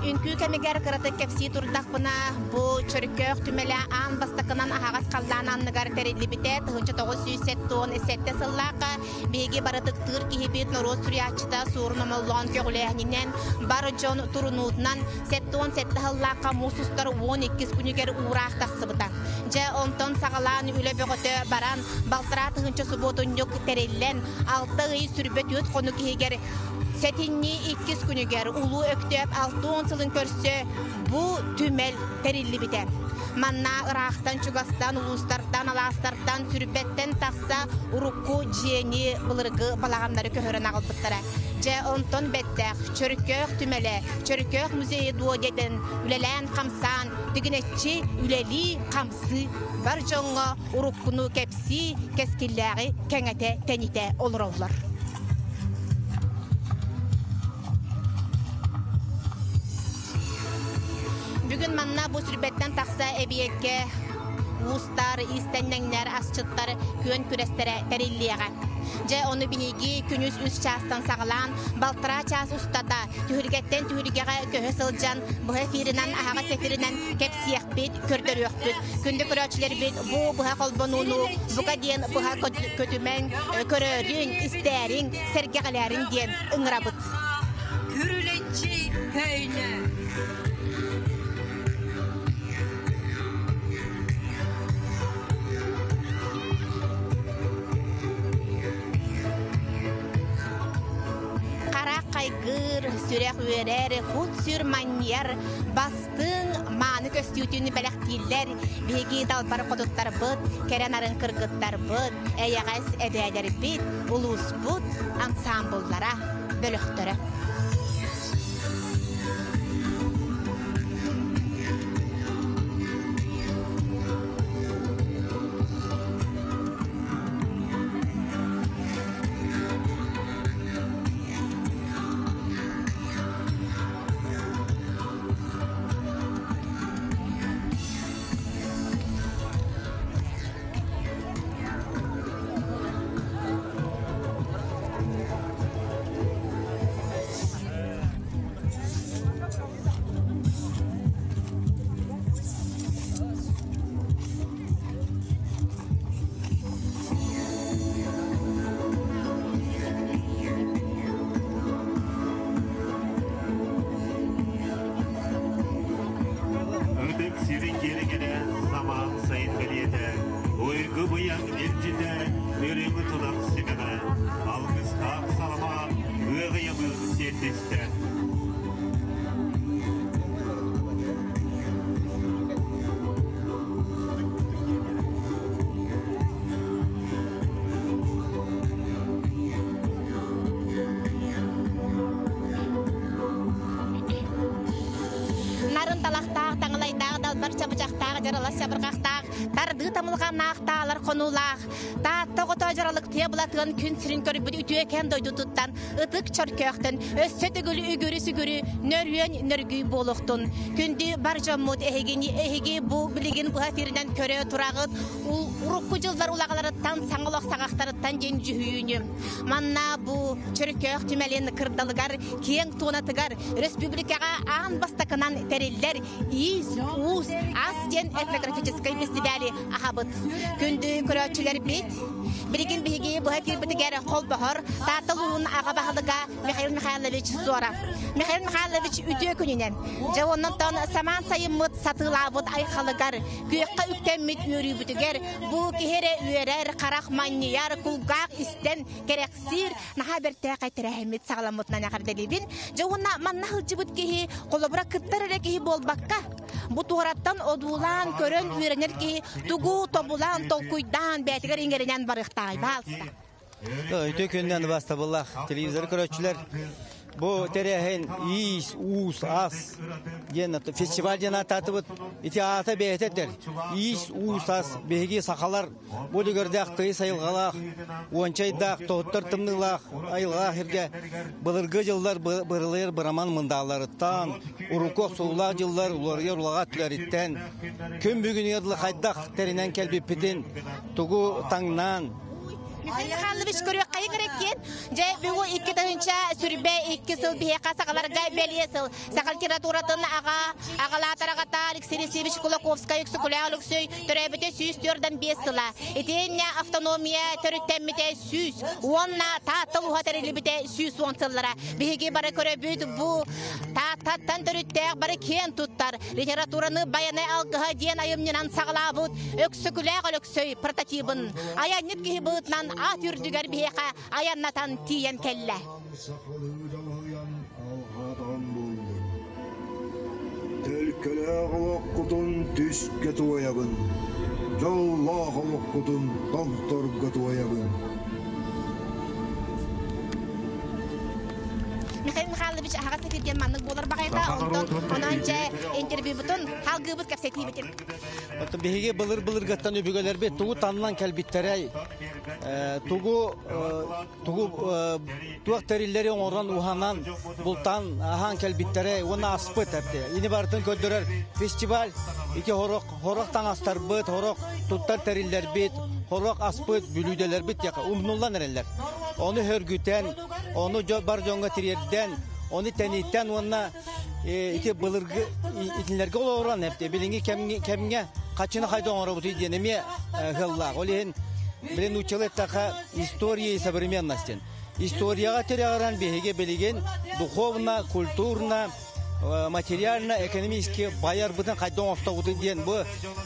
Үҥкүү кэмигэр кыратык кэпсии турдахпына, бу Чөркөөх түмэлэ аан бастакынан аһаҕас халлаан анныгар тэриллибитэ 1977 сыллаахха биһиги барытыктыыр киһибит норуот суруйааччыта Суорун Омоллоон көҕүлээһининэн бар дьон турунуутунан 77 сыллаахха муус устар 12 күнүгэр уураах тахсыбыта. Дьэ, онтон саҕалаан үлэ бөҕөтө баран, балтараа тыһыынча субуотунньук тэриллэн, алта ый сүрбэ түөрт хонук иһигэр сэтинньи иккис күнүгэр Улуу Өктөөп 60 сылын көрсө бу түмэл тэриллибитэ. Манна ыраахтан-чугастан, улуустартан, алаастартан, сүрбэттэн тахса урукку дьиэни былыргы балаҕаннары көһөрөн аҕалбыттара. Дьэ, онтон бэттэх Чөркөөх түмэлэ, Чөркөөх музейа дуо диэтэн үлэлээн-хамсаан, тигинэччи үлэлии-хамсыы бар дьоҥҥо уруккуну кэпсии, кэскиллээҕи кэҥэтэ, тэнитэ олороллор. Бүгүн манна бу сүрбэттэн тахса эбиэккэ уустар, иистэнньэҥнэр, асчыттар күөн күрэстэрэ тэриллиэҕэ. Дьэ, ону биһиги күнүс үс чаастан саҕалаан, балтараа чаас устата түһүлгэттэн түһүлгэҕэ көһө сылдьан, быһа эфиринэн, аһаҕас эфиринэн кэпсиэхпит, көрдөрүөхпүт. Күндү көрөөччүлэрбит, бу быһа холбонууну бука диэн быһа көтүмэҥ, көрөөрүҥ, истээриҥ, сэргэҕэлээриҥ диэн ыҥырабыт. Күрүлэччи көйнө. ылгыр, сүрэх үөрэр, кут-сүр манньыйар, бастыҥ мааны көстүүтүн бэлэхтииллэр биһиги далбар хотуттарбыт, кэрэ нарын кыргыттарбыт, эйэҕэс эбээлэрбит, улууспут ансаамбыллара, бөлөхтөрө. Ытык сири киэргэнэ самаан сайын бэлиэтэ, уйгу быйаҥ илдьитэ, үрүҥ тунах симэҕэ, алгыстаах салама ыаҕыйабы сиэттистэ. Нарын талахтаах, таҥалайдаах, далбар чабычахтаах, дьаралас чабырҕахтаах, тардыы тамылҕаннаах таалар хонуулаах, Таатта оҕото дьаралыктыйа былатыан күн сирин көрбүт үтүөкэн дойдутуттан ытык чөркөөхтөн өссө төгүл үгүрү-сүгүрү нөрүөн нөргүй буолуохтун. Күндү бар дьоммут эһигини эһиги бу билигин быһа эфиринэн көрө тураҕыт урукку дьыллар улаҕаларыттан саҥа олох саҕахтарыттан диэн дьүһүйүүнү. Манна бу Чөркөөх түмэлин кырдалыгар киэҥ туонатыгар республикаҕа аан бастакынан тэриллэр Иис, уус, ас диэн этнографическай фестивали аһабыт. Күндү көрөөччүлэрбит, билигин биһиги быһа эфирбитигэр холбоһор Таатта улууһун аҕа баһылыга Михаил Михайлович Зоров. Михаил Михайлович үтүө күнүнэн, дьэ оннуттан самаан сайыммыт сатыылаабыт айхалыгар, күөххэ үктэммит үөрүүбүтүгэр бу киһи эрэ үөрэр, харах манньыйар, кулгаах истэн кэрэхсиир наһаа бэртээхэй тэрээһиммит саҕаламмытынан эҕэрдэлиибин. Дьэ уонна манна сылдьыбыт киһи холобура кыттар эрэ киһи буолбакка, бу туораттан одуулаан, көрөн үөрэнэр киһи тугу тобулаан, толкуйдаан, бэйэтигэр иҥэринэн барыахтааҕый баалыста. Үтүө күнүнэн убаастабыллаах телевизор көрөөччүлэр. Бу тэрээһин иис, уус, ас диэн фестиваль диэн ааттаатыбыт. Ити аата бэйэтэ этэр. Иис, уус, ас биһиги сахалар бу үлүгэрдээх тыйыс айылҕалаах, уончайдаах, тоһуттар тымныылаах айылҕалаах сиргэ былыргы дьыллар бырылыйар быраман мындааларыттан, урукку охсуллаах дьыллар уларыйар улаҕа өттүлэриттэн күн бүгүнүгэр дылы хайдах тэринэн кэлбиппитин, тугу таҥнаан, Михаил Михайлович көрүөххэйиҥ эрэ Дьэ, бүгүн 2022 сыл биһиэхэ сахаларга бэлиэ сыл. Саха литературатын аҕа, аҕалаатар аҕата Алексей Алексеевич Кулаковскай Өксөкүлээх Өлөксөй төрөөбүтэ 145 сыла. Итиэннэ автономия төрүттэммитэ 100 уонна Таатта улууһа тэриллибитэ 110 сыллара. Биһиги бары көрөбүт бу Тааттаттан төрүттээх бары киэн туттар литератураны Байанай алгыһа диэн айымньынан саҕалаабыт Өксөкүлээх Өлөксөй прототибын айанньыт киһи быһыытынан аат үрдүгэр биһиэхэ айаннатан тиийэн кэллэ. Төлкөлөөх олоххутун түскэ туойабын, дьоллоох олоххутун томторго туойабын. Михаил Михайлович аһаҕас эфирден маннык буолар баҕайыта, онтон онон дьэ интервьюбутун халгыыбыт кэпсэтиибитин. Оттон биһиги былыр-былыргаттан өбүгэлэрбит тугу таннан кэлбиттэрэй, тугу тугу туох тэриллэри оҥорон уһанан бултаан аһаан кэлбиттэрэ уонна аспыт эбит. Ини барытын көрдөрөр фестиваль ити хорох хорох таҥастарбыт, хорох туттар тэриллэрбит, хорох аспыт бүлүүдэлэрбит диэхэ умнуллан эрэллэр. Ону хөргүтэн, ону бар дьоҥҥо тириэрдэн, ону тэниттэн уонна ити былыргы итиннэргэ олорон эбит. Билиҥҥи кэмҥэ хаччыны хайда оҥоробутуй диэн эмиэ ыһыллаах. Ол иһин билин нууччалыы эттэххэ история и современность. Историяҕа тирэҕирэн биһиги билигин духовно, культурно, Материально, экономически байарбытын хайдах оҥостобутуй диэн бу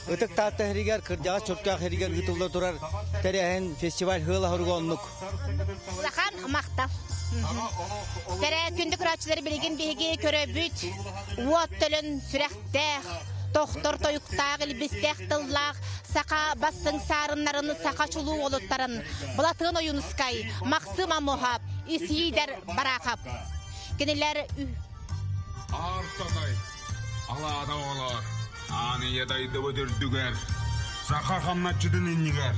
Ытык Таатта сиригэр, кырдьаҕас Чөркөөх сиригэр ыытылла турар тэрээһин фестиваль сыала-соруга оннук. Улахан махтал. Тэрэ күндү көрөөччүлэр билигин биһиги көрөбүт уот төлөн сүрэхтээх, тохтор тойуктаах, илбистээх тыллаах саха бастыҥ саарыннарын, саха чулуу уолуттарын Былатыан Ойуунускай, Махсым Амуһап, Исиидэр Бараахап. Кинилэр Аар-татай, алаада оҕолоор, аан ийэ дайдыбыт үрдүгэр, саха хамначчытын иннигэр,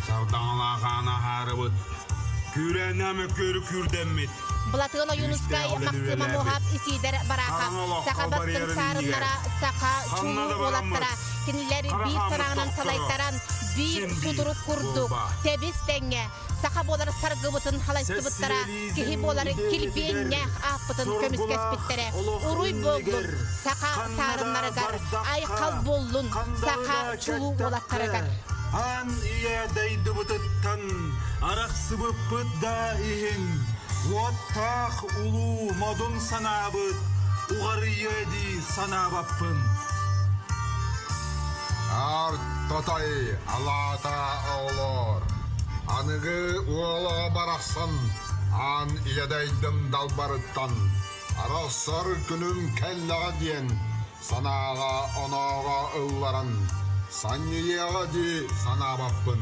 сардаҥалаах аан аһаарыбыт, күүрээннээх мөккүөрү күүрдэммит, Былатыан Ойуунускай, күүстээх үлэни Махсыма үлэлээбит, Муоһап, Исиидэр Бараахап, хараҥа олоххо саха бастыҥ барыйарын иннигэр, саарыннара, саха ханна чулуу да уолаттара, бараммыт, кинилэр хара биир хааммыт санаанан тохторо, салайтаран, биир син биир сутурук курдук, буолбаат. тэбис-тэҥҥэ саха буолар саргыбытын халайсыбыттара, киһи Сэссийэлиизм буолар идиэйэтигэр килбиэннээх ааппытын соргулаах көмүскэспиттэрэ. олох Уруй буоллун иннигэр саха ханна да саарыннарыгар, айхал бардахха, буоллун саха хандалыга чулуу кэттэххэ, уолаттарыгар. аан ийэ дойдубутуттан арахсыбыппыт да иһин, уоттаах улуу модун санаабыт уҕарыйыа дии санаабаппын. Аар тотой алаата оҕолоор, аныгы уола барахсан аан ийэдэйдим далбарыттан арахсар күнүм кэллэҕэ диэн санааҕа-онооҕо ылларан санньыйыаҕа дии санаабаппын.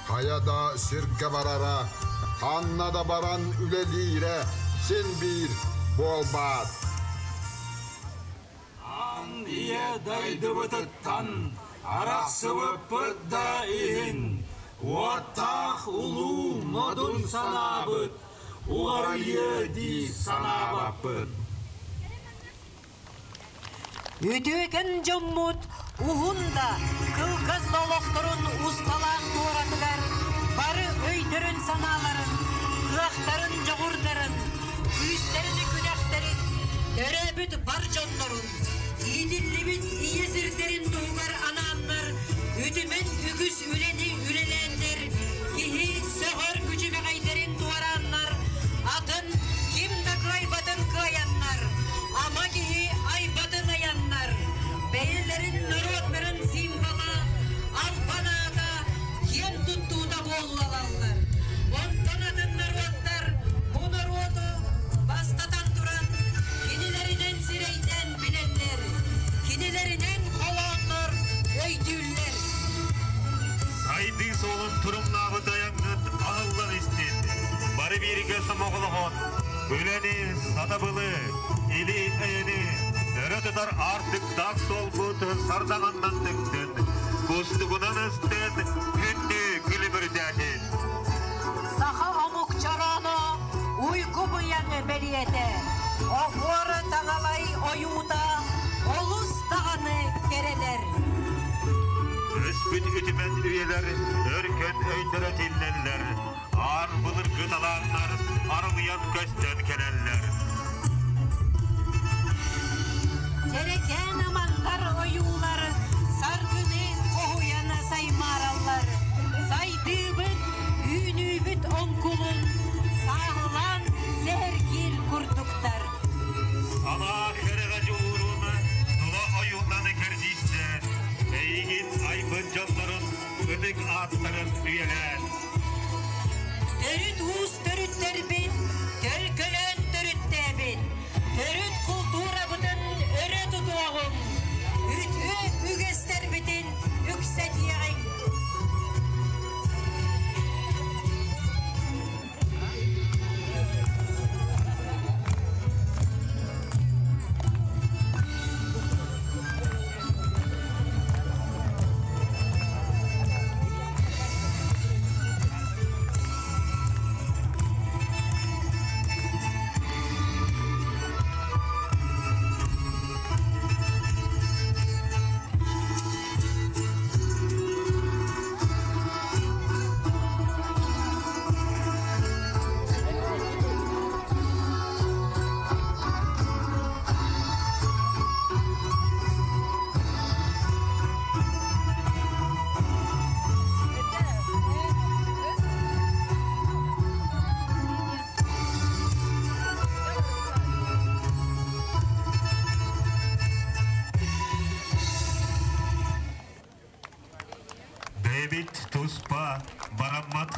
Хайа да сиргэ барара, ханна да баран үлэлиирэ син биир буолбаат. Аан ийэ дойдубутуттан арахсыбыппыт да иһин, уоттаах улуу модун санаабыт уҕарыйыа дии санаабаппын. Үтүөкэн дьоммут уһун да, кылгас да олохторун усталаах туоратыгар бары өйдөрүн-санааларын, кыахтарын-дьоҕурдарын, күүстэрин-күдэхтэрин, төрөөбүт бар дьоннорун, иитиллибит ийэ сирдэрин туһугар анааннар үтүмэн үгүс үлэни үлэлээннэр, киһи сөҕөр күчүмэҕэйдэрин туорааннар, атын ким да кыайбатын кыайаннар, ама киһи айбатын айаннар, бэйэлэрин норуоттарын символа, албан аата, киэн туттуута буоллалаллар. Онтон атын норуоттар бу норуоту бастатан туран кинилэринэн сирэйдээн билэллэр, кинилэринэн холооннор өйдүүллэр. Сайдыы суолун турумнаабыт айаҥҥыт аһыллан истин. Бары бииргэ сомоҕолоһон, үлэни, сатабылы, или-эйэни өрө тутар аартыктаах суолбут сардаҥаннан тыктын, кустугунан ыстын, күндү күлүмүрдээтин. Саха омук чорооно уйгу быйаҥ бэлиэтэ, оһуор таҥалай ойуута олус даҕаны кэрэлэр. Өспүт үтүмэн үйэлэр өркөн өйдөрө тиллэллэр, аар былыргы талааннар арылыйан көстөн кэлэллэр. Дьэрэкээн аманнар ойуулар саргыны хоһуйан саймаараллар. Сайдыыбыт, үүнүүбүт оҥкулун сааһылаан сэһэргиир курдуктар. Санаа кэрэҕэ дьулуурун тула ойууланы кэрдиистээн, эйигин айбыт дьоннорун ытык ааттарын үйэлээн. Төрүт уус төрүттэрбит төлкөлөөн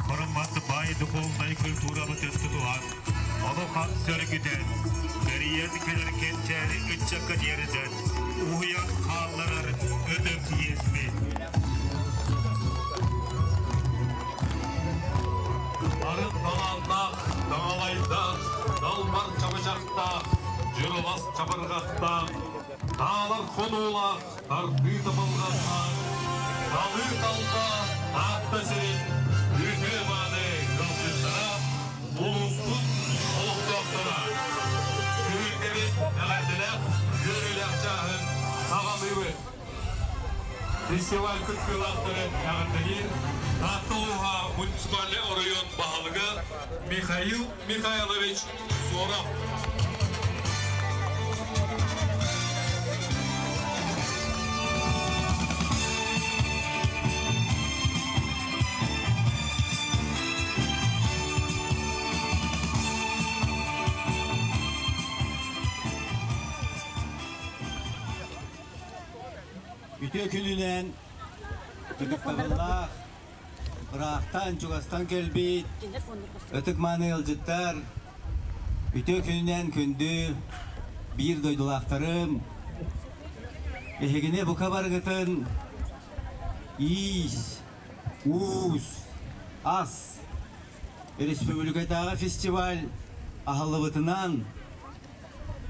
Хормат баай духовнай культурабытын тутуһан, олохан сөргүтэн, бэрийэн кэлэр кэнчээри ыччакка тиэрдэн, уһуйан хаалларар ытык иэспит. Арын талааннаах, таҥалайдаах, далбар чабычахтаах, дьырылас чабырҕахтаах, таалар хонуулаах, тардыы табылҕаннаах, талыы талба Таатта сирин үтүө-мааны ыалдьыттара, улууспут олохтоохторо! Түһүлгэбит эҕэрдэлээх, үөрүүлээх чааһын саҕалыыбыт! Фестиваль кыттыылаахтарын эҕэрдэлиир Таатта улууһа муниципальнай оройуон баһылыга Михаил Михайлович Соров. Үтүө күнүнэн ытыктабыллаах, ыраахтан, чугастан кэлбит ытык-мааны ыалдьыттар, үтүө күнүнэн күндү биир дойдулаахтарым, эһигини бука барыгытын иис, уус, ас республикатааҕы фестиваль аһыллыбытынан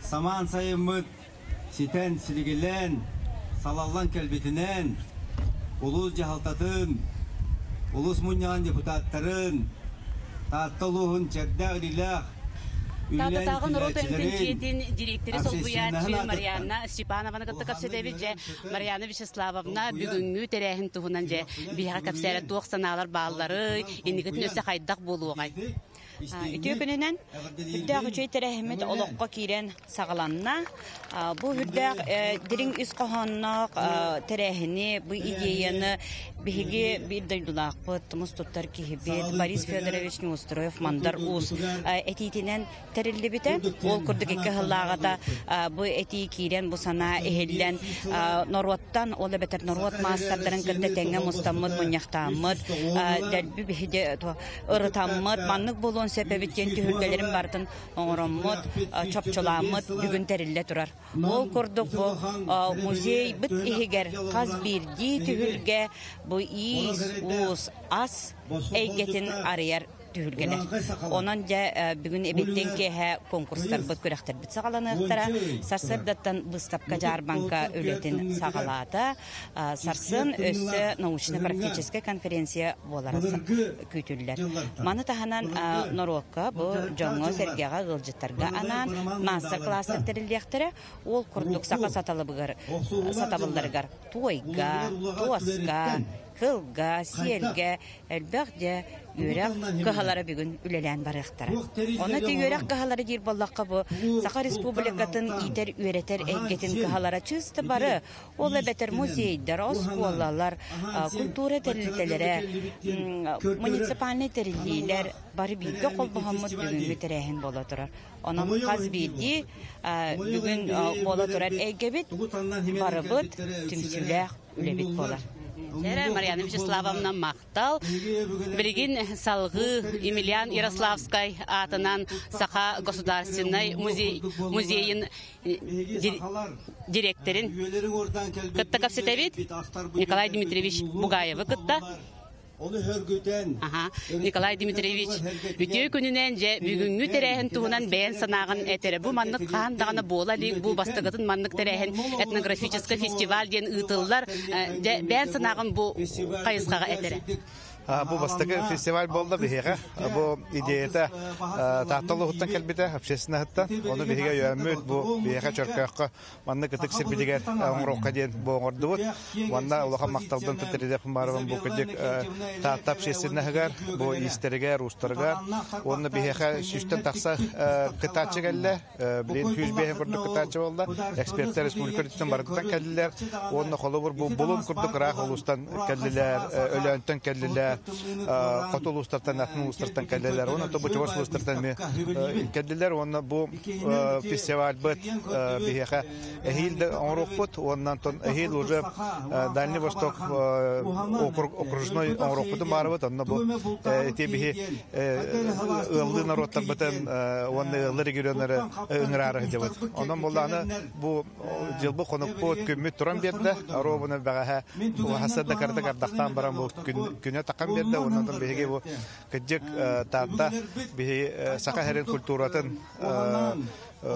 самаан сайыммыт ситэн, силигилээн, салаллан кэлбитинэн, улуус дьаһалтатын, улуус мунньаҕын депутаттарын, Таатта улууһун чэрдээх илиилээх Тааттатааҕы норуот өҥөтүн дьиэтин дириэктэрэ солбуйааччы Марианна Степанованы кытта кэпсэтэбит. Дьэ, Марианна Вячеславовна бүгүҥҥү тэрээһин туһунан дьэ биһиэхэ кэпсээрэ туох санаалар баалларый, инникитин өссө хайдах буолуоҕай? Үтүө күнүнэн үрдээх үчүгэй тэрээһиммит олоххо киирэн саҕаланна. Бу үрдээх дириҥ ис хоһоонноох тэрээһини, бу идеяны биһиги биир дойдулаахпыт, тумус туттар киһибит Борис Федорович Неустроев Мандар Уус этиитинэн тэриллибитэ. Ол курдук икки сыллааҕыта бу этии киирэн, бу санаа иһиллэн норуоттан, ол эбэтэр норуот маастардарын кытта тэҥҥэ мустаммыт, мунньахтааммыт, дэлби биһиги ырытаммыт, маннык буолуон сөп эбит диэн түһүлгэлэрин барытын оҥороммут, чопчулааммыт бүгүн тэриллэ турар. Ол курдук бу музейбыт иһигэр хас биирдии түһүлгэ бу иис-уус, ас эйгэтин арыйар түһүлгэлэр. Онон дьэ бүгүн эбиттэн киэһэ конкурстарбыт, күрэхтэрбит саҕаланыахтара. Сарсыардаттан быыстапка-дьаарбаҥка үлэтин саҕалаата. Сарсын өссө научно-практическай конференция буолара күүтүллэр. Маны таһынан норуокка бу дьоҥҥо-сэргэҕэ, ыалдьыттарга анаан маастар-кылаастар тэриллиэхтэрэ. Ол курдук саха саталыбыгар, сатабылларыгар туойга, туоска, кылга, сиэлгэ элбэх дьэ үөрэх кыһалара бүгүн үлэлээн барыахтара. Ону ити үөрэх кыһалара диир буоллахха бу Саха Республикатын иитэр-үөрэтэр эйгэтин кыһалара чыста бары Ол эбэтэр музейдар, оскуолалар, культура тэрилтэлэрэ, муниципальнай тэриллиилэр бары бииргэ холбоһоммут бүгүҥҥү тэрээһин буола турар. Онон хас биирдии бүгүн буола турар эйгэбит барыбыт түмсүүлээх үлэбит буолар. Марьяна Вячеславовна махтал. Билигин салгыы Емельян Ярославскай аатынан Саха государственнай музей, музейын дириэктэрин кытта кэпсэтэбит Николай Дмитриевич Бугаевы кытта. Николай Дмитриевич, үтүө күнүнэн дьэ бүгүҥҥү тэрээһин туһунан бэйэн санааҕын этэрэ. Бу маннык хаһан даҕаны буола илик, бу бастакытын маннык тэрээһин этнографическай фестиваль диэн ыытыллар. Дьэ бэйэн санааҕын бу хайысхаҕа этэрэ. Бу бастакы фестиваль буолла биһиэхэ. Бу идеята Таатта улууһуттан кэлбитэ, общественноһыттан. Ону биһиги өйөөммүт, бу биһиэхэ Чөркөөххө маннык ытык сирбитигэр оҥоруохха диэн бу оҥордубут. Уонна улахан махталдан Тытридев Хумаровым бу кырдьык Таатта общественноһыгар, бу иистэригэр, уустарыгар уонна биһиэхэ сүүстэн тахса кытааччы кэллэ. Билин 105 курдук кытааччы буолла. Эксперттэр республика үрдүттэн барытыттан кэллилэр. Уонна холобур бу Булун курдук ыраах улуустан кэллилэр, Өлөөнтөн кэллилэр. хоту улуустартан, атын улуустартан кэллилэр. Уонна бу чугас улуустартан эмиэ кэллилэр. Уонна бу фестивальбыт биһиэхэ эһиил да оҥоруохпут. Уонна онтон эһиил уже Дальний Восток округ окружной оҥоруохпутун баарыбыт. Онно бу ити биһи ыаллыы норуоттарбытын уонна ыаллыы регионнары ыҥыраары сылдьабыт. Онон буоллаҕына бу дьылбы хонукпут күммүт туран биэрдэ. Оруобуна бэҕэһээ хаста да кырдык ардахтаан баран бу күнэ таххан биэрдэ. Онон биһиги бу кырдьык Таатта биһиги саха сирин культуратын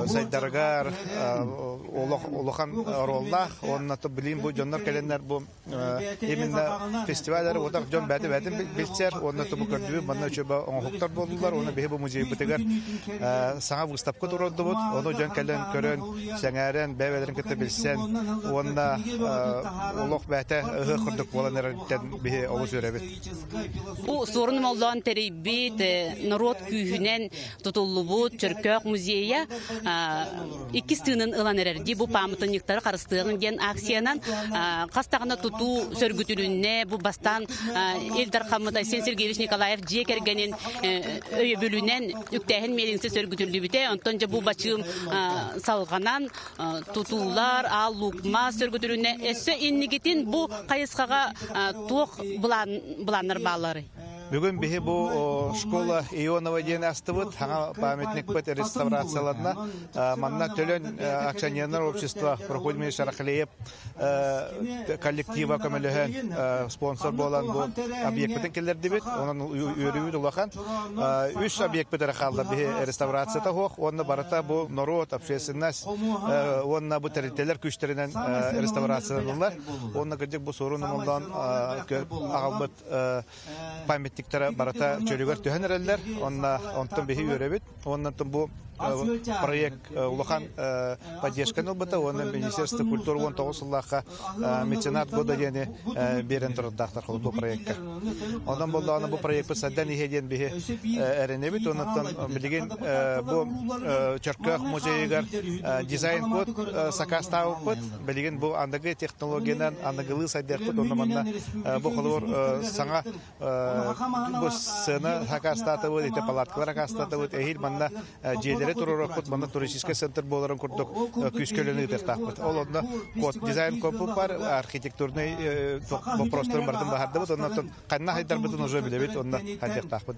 сайдарыгар улахан оруоллаах. Уонна билин бу дьоннор кэлэннэр бу именно фестиваллары отах дьон бэти бэтин билсэр уонна тубу көрдүбүт манна үчүгэй оҥоһуктар буоллулар уонна биһи бу музейбытыгар саҥа выставка туруордубут ону дьон кэлэн көрөн сэҥээрэн бэйэлэрин кытта билсэн уонна олох бэйэтэ ыһыах курдук буолан эрэртэн биһи олус үөрэбит. Бу Суорун Омоллоон тэрийбит норуот күүһүнэн тутуллубут Чөркөөх музейа иккис тыынын ылан эрэрдии бу пааматынньыктары харыстыаҕын диэн акциянан хас даҕаны тутуу сөргүтүлүннэ. Бу бастаан Ил Дархаммыт Айсен Сергеевич Николаев дьиэ кэргэнин өйөбүлүнэн үктээһин миэлиҥсэ сөргүтүллүбүтэ. Онтон дьэ бу бачыым салҕанан тутуулар, аал лук мас сөргүтүлүннэ. Өссө инникитин бу хайысхаҕа туох былааннар баалларый? Бүгүн биһи бу школа Ионова диэн астыбыт, саҥа памятникпыт реставрацияланна. Манна Төлөн акционернай общество Прокудий Шарахлеев коллектива көмөлөһөн спонсор буолан бу объекпытын киллэрдибит. Онон үөрүүбүт улахан. Үс объекпыт эрэ хаалла биһи реставрацията суох. Уонна барыта бу норуот, общественность уонна бу тэрилтэлэр күүстэринэн реставрацияланаллар. Уонна кырдьык бу суорун омоллоон аҕалбыт памятниктара барыта чөлүгэр түһэн эрэллэр. Онна онтон биһи үөрэбит. Уонна бу проект улахан поддержканы ылбыта уонна Министерство культуры 19 сыллаахха меценат года диэни биэрэн турардаахтар бу проекка. Онон боллоҕуна бу проекпыт сайдан иһэ диэн биһи эрэнэбит. Онон билигин бу Чөркөөх музейыгар дизайн-код сакаастаабыппыт. Билигин бу аныгы технологиянан аныгылыы сайдыахпыт уонна манна бу холобур саҥа бу сцена сакаастаатыбыт, ити палаткалар акаастаатыбыт, эһиил манна дьиэлэри туруораппыт, манна туристическай центр буоларын курдук күүскэ үлэни ыытыахтаахпыт. Ол онно код дизайн код бар, архитектурный вопростарын барытын баһардыбыт, оннотон ханна хайдарбытын уже билэбит, онно хайдыахтаахпыт.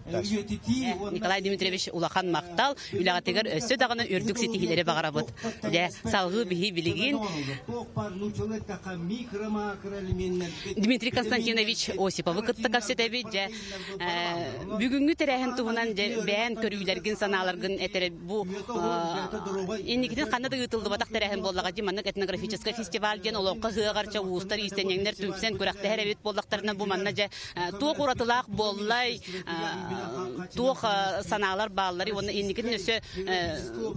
Николай Дмитриевич улахан махтал, үлэҕитигэр өссө даҕаны үрдүк ситиһиилэри баҕарабыт. Дьэ, салгыы биһи билигин Дмитрий Константинович Осиповы кытта кэпсэтэбит. Дьэ, бүгүҥҥү тэрээһин туһунан дьэ бэйэн көрүүлэргин, санааларгын этэрэ бу инникитин ханна да ыытыллыбатах тэрээһин буоллаҕа дии маннык этнографическай фестиваль диэн олоҥхо ыһыаҕар чэ уустар иистэнньэҥнэр түмсэн күрэхтэһэр эбит буоллахтарына бу манна дьэ туох уратылаах буоллай туох санаалар баалларый уонна инникитин өссө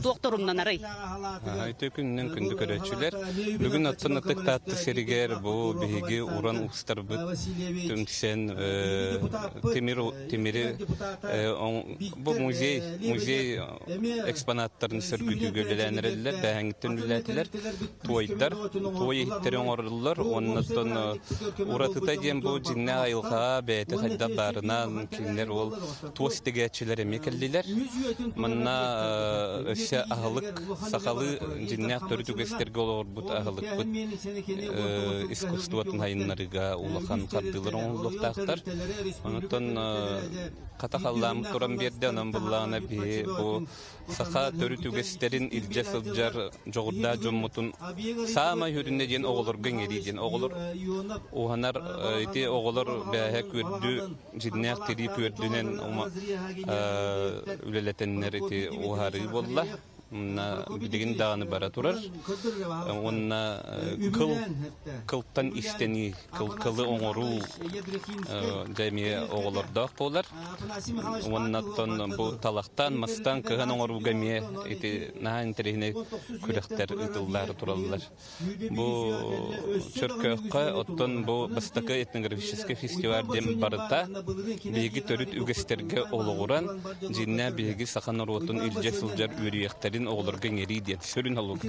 туох торумнанарый? Үтүө күнүнэн күндү көрөөччүлэр. Бүгүн оттон ытык Таатта сиригэр бу биһиги уран уустарбыт түмсэн тимир тимири бу музей музей экспонаттарын сөргүтүүгэ үлэлээн эрэллэр, бээһэҥҥиттэн үлэлээтилэр. Туойдар, туой иһиттэри оҥороллор уонна оттон уратыта диэн бу дьиҥнээх айылҕаҕа бэйэтэ хайдах баарынан кинилэр ол туос тигээччилэр эмиэ кэллилэр. Манна өссө аһылык сахалыы дьиҥнээх төрүт үгэстэргэ олоҕурбут аһылыкпыт искусствотын сайыннарыыга улахан хардыылар оҥоһуллуохтаахтар. Онтон хата халлааммыт туран биэрдэ, онон буллаҕына биһи бу саха төрүт үгэстэрин илдьэ сылдьар дьоҕурдаах дьоммутун саамай сүрүнэ диэн оҕолорго иҥэрии диэн оҕолор уһанар ити оҕолор бээһэ күөрдү дьиннээх тирии күөрдүнэн үлэлэтэннэр ити уһарыы буолла Уонна билигин даҕаны бара турар. Уонна кыл кылтан истэнии, кыл кылы оҥоруу дьэ эмиэ оҕолордоох буолар. Уонна оттон бу талахтан, мастан кыһан оҥорууга эмиэ ити наһаа интэриэһинэй күрэхтэр ыытыллаары тураллар. Бу Чөркөөххө оттон бу бастакы этнографическай фестиваль диэн барыта биһиги төрүт үгэстэргэ олоҕуран, дьиҥнээх биһиги саха норуотун илдьэ сылдьар үөрүйэхтэрин үгэстэрин оҕолорго иҥэрии диэн сүрүн олуга.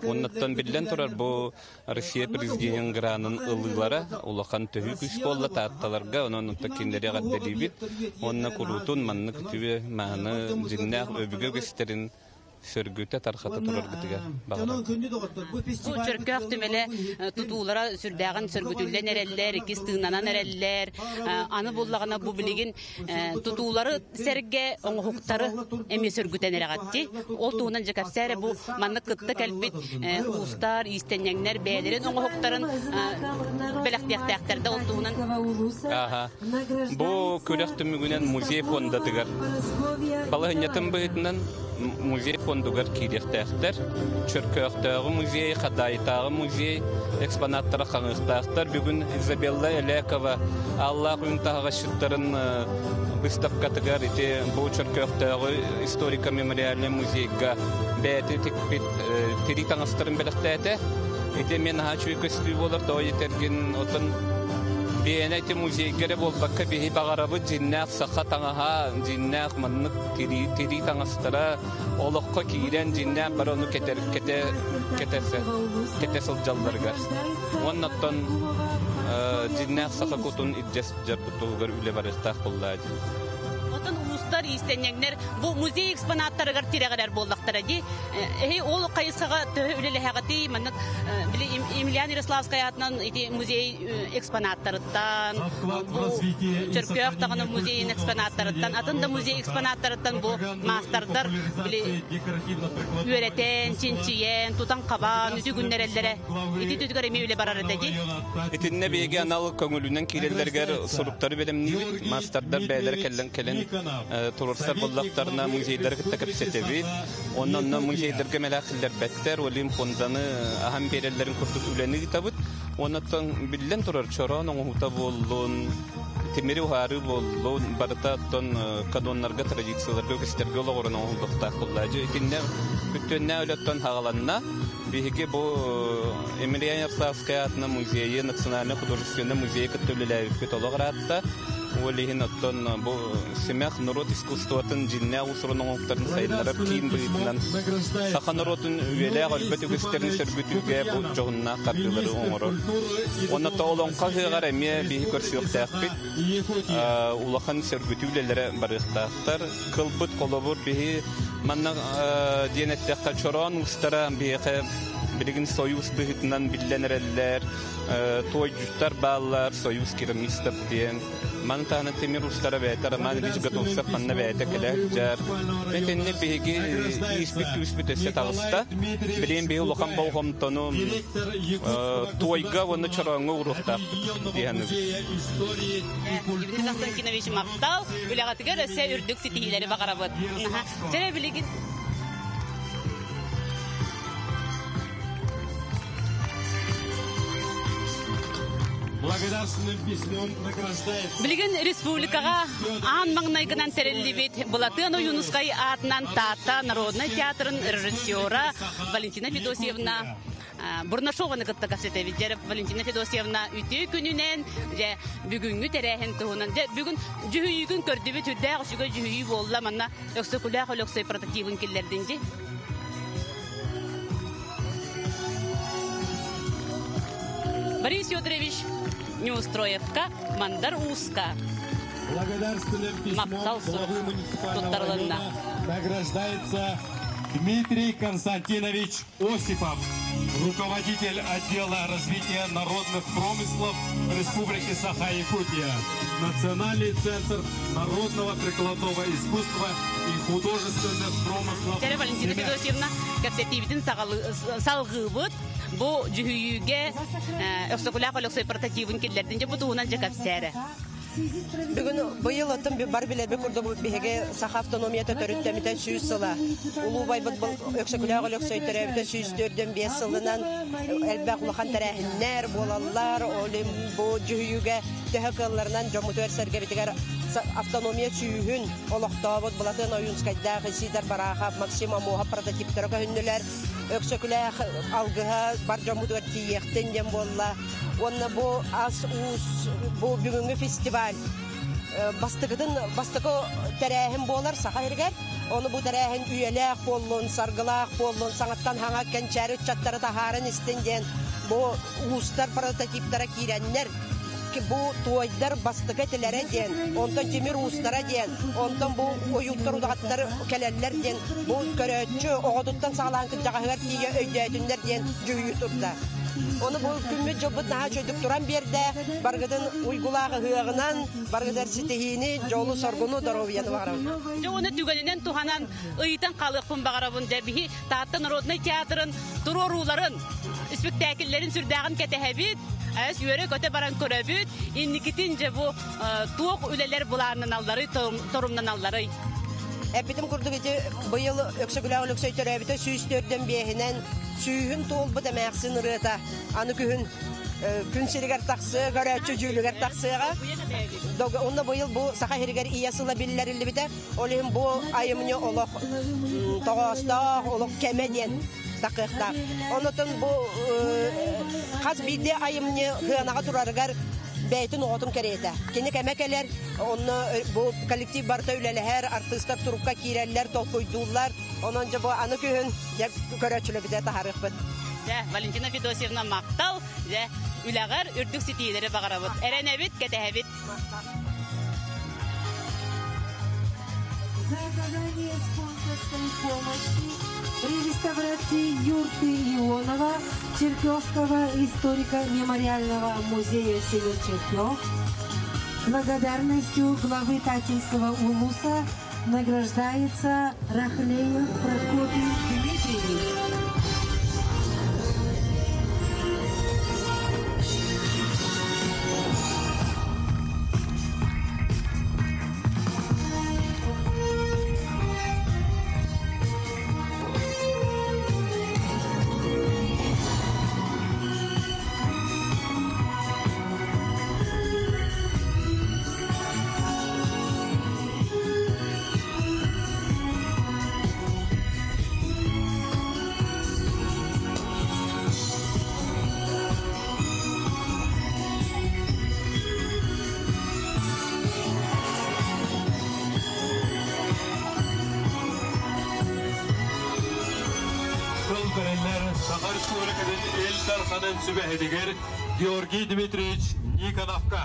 Оннуттан биллэн турар бу Россия президенин гранын ылыылара улахан төһүү күүс буолла таатталарга, онон онтон кинилэри эҕэрдэлиибит уонна куруутун маннык үтүө мааны дьиҥнээх өбүгэ үгэстэрин сөргүтэ тархата тураргытыгар баҕарабын. Бу Чөркөөх түмэлэ тутуулара сүрдээҕин сөргүтүллэн эрэллэр, иккис тыыннанан эрэллэр. Аны буллаҕына бу билигин тутуулары сэргэ оҥоһуктары эмиэ сөргүтэн эрэҕэтти. Ол туһунан дьэ кэпсээ эрэ бу маннык кытта кэлбит уустар, иистэнньэҥнэр бэйэлэрин оҥоһуктарын бэлэхтиэхтээхтэр да ол туһунан. Аха. Бу күрэх түмүгүнэн музей фондатыгар балаһынньатын быһыытынан музей фондугар киириэхтээхтэр. Чөркөөхтөөҕү музей, Хадаайытааҕы музей экспонаттара хаҥыахтаахтар. Бүгүн Изабелла Элекова Аллаах үн таһаҕасчыттарын выставкатыгар ити бу Чөркөөхтөөҕү историко-мемориальнай музейга бэйэтэ тикпит тирии таҥастарын бэлэхтээтэ. Ити эмиэ наһаа үчүгэй көстүү буолар, тоҕо диэтэргин, оттон биэнэ ити музейга эрэ буолбакка биһи баҕарабыт дьиннээх саха таҥаһа, дьиннээх маннык тирии, тирии таҥастара олоххо киирэн дьиннээх бары ону кэтэр, кэтэ, кэтэ, кэтэ сылдьалларыгар. Уонна оттон дьиннээх саха кутун илдьэ сылдьар туһугар үлэ барыахтаах буоллаа дии. Оттон уустар, иистэнньэҥнэр бу музей экспонаттарыгар тирэҕирэр буоллахтара дии. Эһи ол хайысхаҕа төһө үлэлэһэҕитий? Маннык били Емельян Ярославскай аатынан ити музей экспонаттарыттан, бу Чөркөөх даҕаны музейын экспонаттарыттан, атын да музей экспонаттарыттан бу маастардар били үөрэтэн, чинчийэн, тутан-хабан үтүгүннэрэллэрэ. Ити түтүгэр эмиэ үлэ барар этэ дии. Итиннэ биһиги анал көҥүлүнэн киирэллэригэр суруктары бэлэмниибит. Маастардар бэйэлэрэ кэлэн кэлэн туруорсар буоллахтарына музейдары кытта кэпсэтэбит. Онно онно музейдарга мэлээх киллэрбэттэр, Олимп фонданы аһан биэрэллэрин курдук үлэни ыытабыт. Оннуттан биллэн турар чороон оҥоһуута буоллун, тимири уһаарыы буоллун, барыта оттон каноннарга, традицияларга, үгэстэргэ олоҕуран оҥоһуллуохтаах буолла. Дьэ, итиннэ бүттүөннээх үлэттэн хаҕаланна. Биһиги бу Емельян Ярославскай аатынан музейы, Национальный художественный музейы кытта үлэлээбиппит олох ыраатта. Ол иһин оттон бу Симэх норуот искусствотын дьиннээх уус-уран оҥоһуктарын сайыннарар киин быһыытынан саха норуотун үйэлээх өлбөт үгэстэрин сөргүтүүгэ бу дьоһуннаах хардыылары оҥорор. Уонна олоҥхо ыһыаҕар эмиэ биһи көрсүөхтээхпит. Улахан сөргүтүү үлэлэрэ барыахтаахтар. Кылбыт холобур биһи манна диэн эттэххэ чороон уустара биһиэхэ билигин союз быһыытынан биллэн эрэллэр. Туойдьуттар бааллар, союз керамистов диэн. Маны таһынан тимир уустара бэйэтэ Роман Ильич Готовцев манна бэйэтэ кэлэ сылдьар. Итиннэ биһиги ииспит-күүспүт өссө таҕыста. Билигин биһи улахан болҕомтону туойга уонна чорооҥҥо ууруохтаахпыт дии саныыбын. Евгений Константинович махтал, үлэҕитигэр өссө үрдүк ситиһиилэри баҕарабыт. Чэ, билигин Благодарственным письмом награждается. Билигин республикаҕа аан маҥнайгынан тэриллибит Былатыан Ойуунускай аатынан Таатта народнай театрын режиссера Валентина Федосьевна Бурнашованы кытта кэпсэтэбит. Дьэ, Валентина Федосьевна үтүө күнүнэн, дьэ, бүгүҥҥү тэрээһин туһунан. Дьэ, бүгүн дьүһүйүүгүн көрдүбүт, үрдээх үчүгэй дьүһүйүү буолла. Манна Өксөкүлээх Өлөксөй прототибын киллэрдин дии. Борис Федорович Неустроевка, Мандар Ууска Благодарственным письмом махтал главы муниципального туттарылынна. района награждается Дмитрий Константинович Осипов, руководитель отдела развития народных промыслов Республики Саха-Якутия, Национальный центр народного прикладного искусства и художественных промыслов. Тере Валентина Федосьевна кэпсэтиибитин салгыыбыт. Бу дьүһүйүүгэ Өксөкүлээх Өлөксөй портативын киллэрдин. Дьэ бу туһунан дьэ кэпсээрэ. Бүгүн быйыл оттон бар билэрби курдук биһиги Саха автономията төрүттэммитэ 100 сыла. Улуу байбыт Өксөкүлээх Өлөксөй төрөөбүтэ 145 сылынан элбэх улахан тэрээһиннэр буолаллар. Ол бу дьүһүйүүгэ төһө кыалларынан дьоммутугар сэргэбитигэр автономия сүүһүн олохтообут Былатыан Ойуунскайдаах Исидор Барахов, Максим Амуоһап прототиптара көһүннүлэр. Өксөкүлээх алгыһа бар дьоммутугар тиийиэхтин диэн буолла. Уонна бу ас-уус, бу бүгүҥҥү фестиваль. бастыкытын бастакы тэрээһин буолар Саха сиригэр. Ону бу тэрээһин үйэлээх буоллун, саргылаах буоллун, саҥаттан хаҥа кэнчээри ыччаттары таһааран истин диэн бу уустар прототиптара киирэннэр бу туойдар бастакы этилэрэ диэн, онтон тимир уустара диэн, онтон бу ойууттар удаҕаттар кэлэллэр диэн бу көрөөччү оҕотуттан саҕалаан кырдьаҕаһыгар тиийэ өйдөөтүннэр диэн дьүһүйүү турда. Ону бу күммүт дьылбыт наһаа үчүгдүк туран биэрдэ. Барыгытын уйгулаах ыһыаҕынан, барыгытыгар ситиһиини, дьолу-соргуну, доруобуйаны баҕарабын. Дьэ уонна түгэнинэн туһанан ыйытан хаалыахпын баҕарабын. Дьэ биһи Таатта народнай театрын туруорууларын, испиктээкиллэрин сүрдээҕин кэтэһэбит. Эс үөрэ-көтө баран көрөбүт. Инникитин дьэ бу туох үлэлэр былааннаналларый, торумнаналларый? Эппитим курдук ити быйыл Өксөкүлээх Өлөксөй төрөөбүтэ 104-н сүүһүн туолбут эмээхсин ырыата аны күһүн күн сиригэр тахсыа, көрөөччү дьүүлүгэр тахсыаҕа. Онно быйыл бу Саха сиригэр ийэ сыла биллэриллибитэ. Ол иһин бу айымньы олох тоҕоостоох, олох кэмэ диэн тахыахтаах. Онотон бу хас биирдии айымньы сыанаҕа турарыгар бэйэтин оҕотун кэриэтэ. Кини кэмэ кэлэр, онно бу коллектив барыта үлэлэһэр, артыыстар турукка киирэллэр, толкуйдууллар. Онон дьэ бу аны күһүн дьэ көрөөччүлэрбитэ таһаарыахпыт. Дьэ, Валентина Федосьевна махтал, дьэ, үлэҕэр үрдүк ситиилэри баҕарабыт. Эрэнэбит, кэтэһэбит. За оказание спонсорской помощи при реставрации юрты Ионова Черкесского историко-мемориального музея селе Черкев благодарностью главы Татинского улуса награждается Рахлеев Прокопий Дмитриевич. Тыл бэрэллэр Саха Республикатын Ил Дарханын сүбэһитигэр Георгий Дмитриевич Никоновка.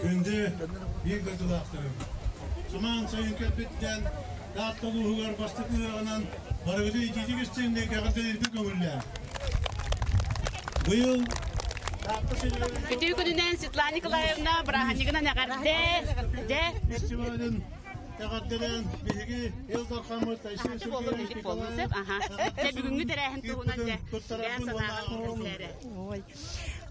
Күндү биир дойдулаахтарым, самаан сайын кэлбиттэн Таатта улууһугар бастакы ыһыаҕынан барыгытын итиитик истиҥник эҕэрдэлииргэ көҥүллээх. Быйыл Үтүө күнүнэн Светлана Николаевна бырааһынньыгынан эҕэрдэ. Дьэ. Фестивалын эҕэрдэлээн биһиги Ил Дархаммыт Айсен Сергеевич Николаев Дьэ бүгүҥҥү тэрээһин туһунан дьэ бэйэҥ санааҕын кэпсээрэ.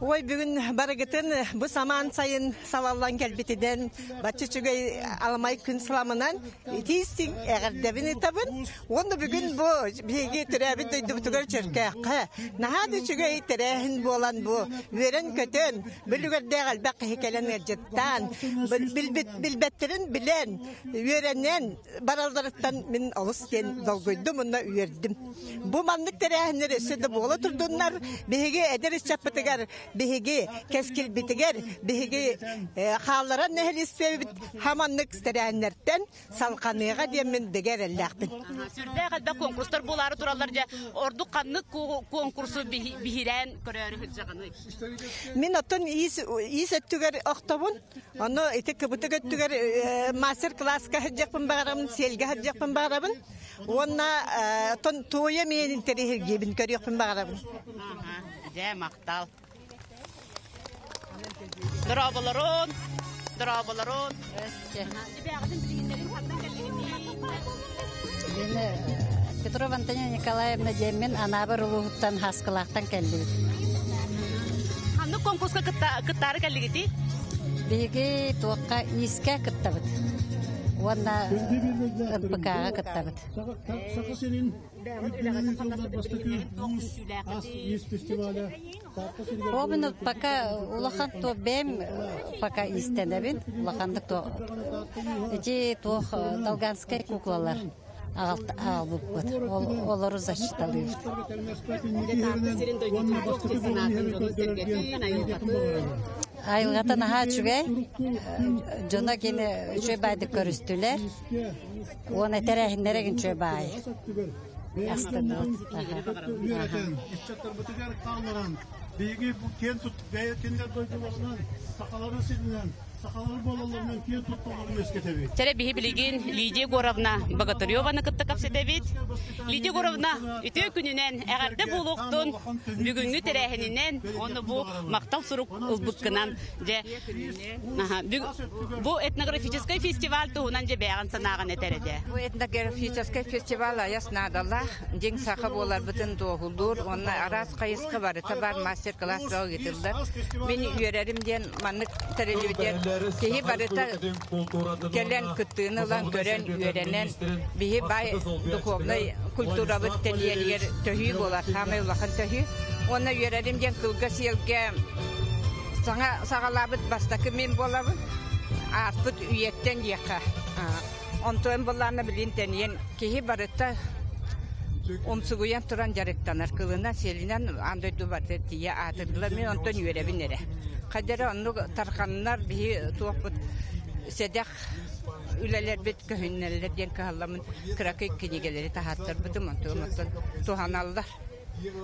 Ой, бүгүн барыгытын бу самаан сайын салаллан кэлбитинэн, бачча үчүгэй аламай күн сыламынан итиистик эҕэрдэбин ыытабын. Уонна бүгүн бу биһиги төрөөбүт дойдубутугар Чөркөөххө наһаа да үчүгэй тэрээһин буолан бу үөрэн-көтөн, бөлүгэрдээх элбэх киһи кэлэн ыалдьыттаан, билбэттэрин билэн, үөрэнэн баралларыттан мин олус диэн долгуйдум уонна үөрдүм. Бу маннык тэрээһиннэр өссө да буола турдуннар. Биһиги эдэр ыччаппытыгар, биһиги кэскилбитигэр, биһиги хаалларан нэһилиэстибэбит хаманнык тэрээһиннэртэн салҕаныаҕа диэммин бигэ эрэллээхпин. Сүрдээх элбэх конкурстар буолаары тураллар дьэ ордук ханнык конкурсу биһирээн көрөөрү сылдьаҕыный? Мин оттон иис иис өттүгэр охтобун. Ону ити кыбытык өттүгэр мастер-класска сылдьыахпын баҕарабын, сиэлгэ сылдьыахпын баҕарабын. Уонна оттон туойа миэн интэриэһиргиибин көрүөхпүн баҕарабын. Дьэ, махтал. Дорооболорун, дорооболорун. Мен Петров Антонина Николаевна диэммин Анаабыр улууһуттан Хаскылаахтан кэллибит. Ханнык конкурска кыттаары кэллигити? Биһиги туохха иискэ кыттабыт. Уонна НПК-ҕа кыттабыт. Обун пока улахан то бэм пока истэнэбин. Улаханнык то ити туох долганскай куклалар аҕалбыппыт. Олору засчиталыыбыт. Айылҕата наһаа үчүгэй. Дьоно кини үчүгэй баайдык көрүстүлэр. Уонна тэрээһиннэрэ үчүгэй баай. Астынабыт. Биһиги киэн тут бэйэтиннэр дойдуларынан, сахалары сиринэн, сахалар буолалларынан киэн тутталларын үөскэтэбит. Чэрэ биһи билигин Лидия Егоровна Богатыреваны кытта кэпсэтэбит. Лидия Егоровна үтүө күнүнэн эҕэрдэ буолуохтун бүгүҥҥү тэрээһининэн уонна бу махтал сурук ылбыккынан дьэ бу этнографическай фестиваль туһунан дьэ бэйэҕин санааҕын этэр этэ. Бу этнографическай фестиваль айас наадалаах, дьиҥ саха буоларбытын туоһулуур уонна араас хайысха барыта баар мастер-класс бөҕө ыытыллар. Мин үөрэрим диэн маннык тэриллибитигэр киһи барыта кэлэн кыттыыны ылан көрөн үөрэнэн биһи баай духовнай культурабыт тэнийэригэр төһүү буолар саамай улахан төһүү. Уонна үөрэрим диэн кылгас сиэлгэ саҥа саҕалаабыт бастакы мин буолабын. Ааспыт үйэттэн диэххэ. Онтон былаана билин тэнийэн киһи барыта умсугуйан туран дьарыктанар. Кылынан, сиэлинэн аан дойду барыта тиийэ аатырдылар. Мин онтон үөрэбин эрэ. Хайда эрэ оннук тарханнар биһи туохпут сэдэх үлэлэрбит көһүннэллэр диэн кыһалламмын кыракый кинигэлэри таһааттарбытым онтон оттон туһаналлар.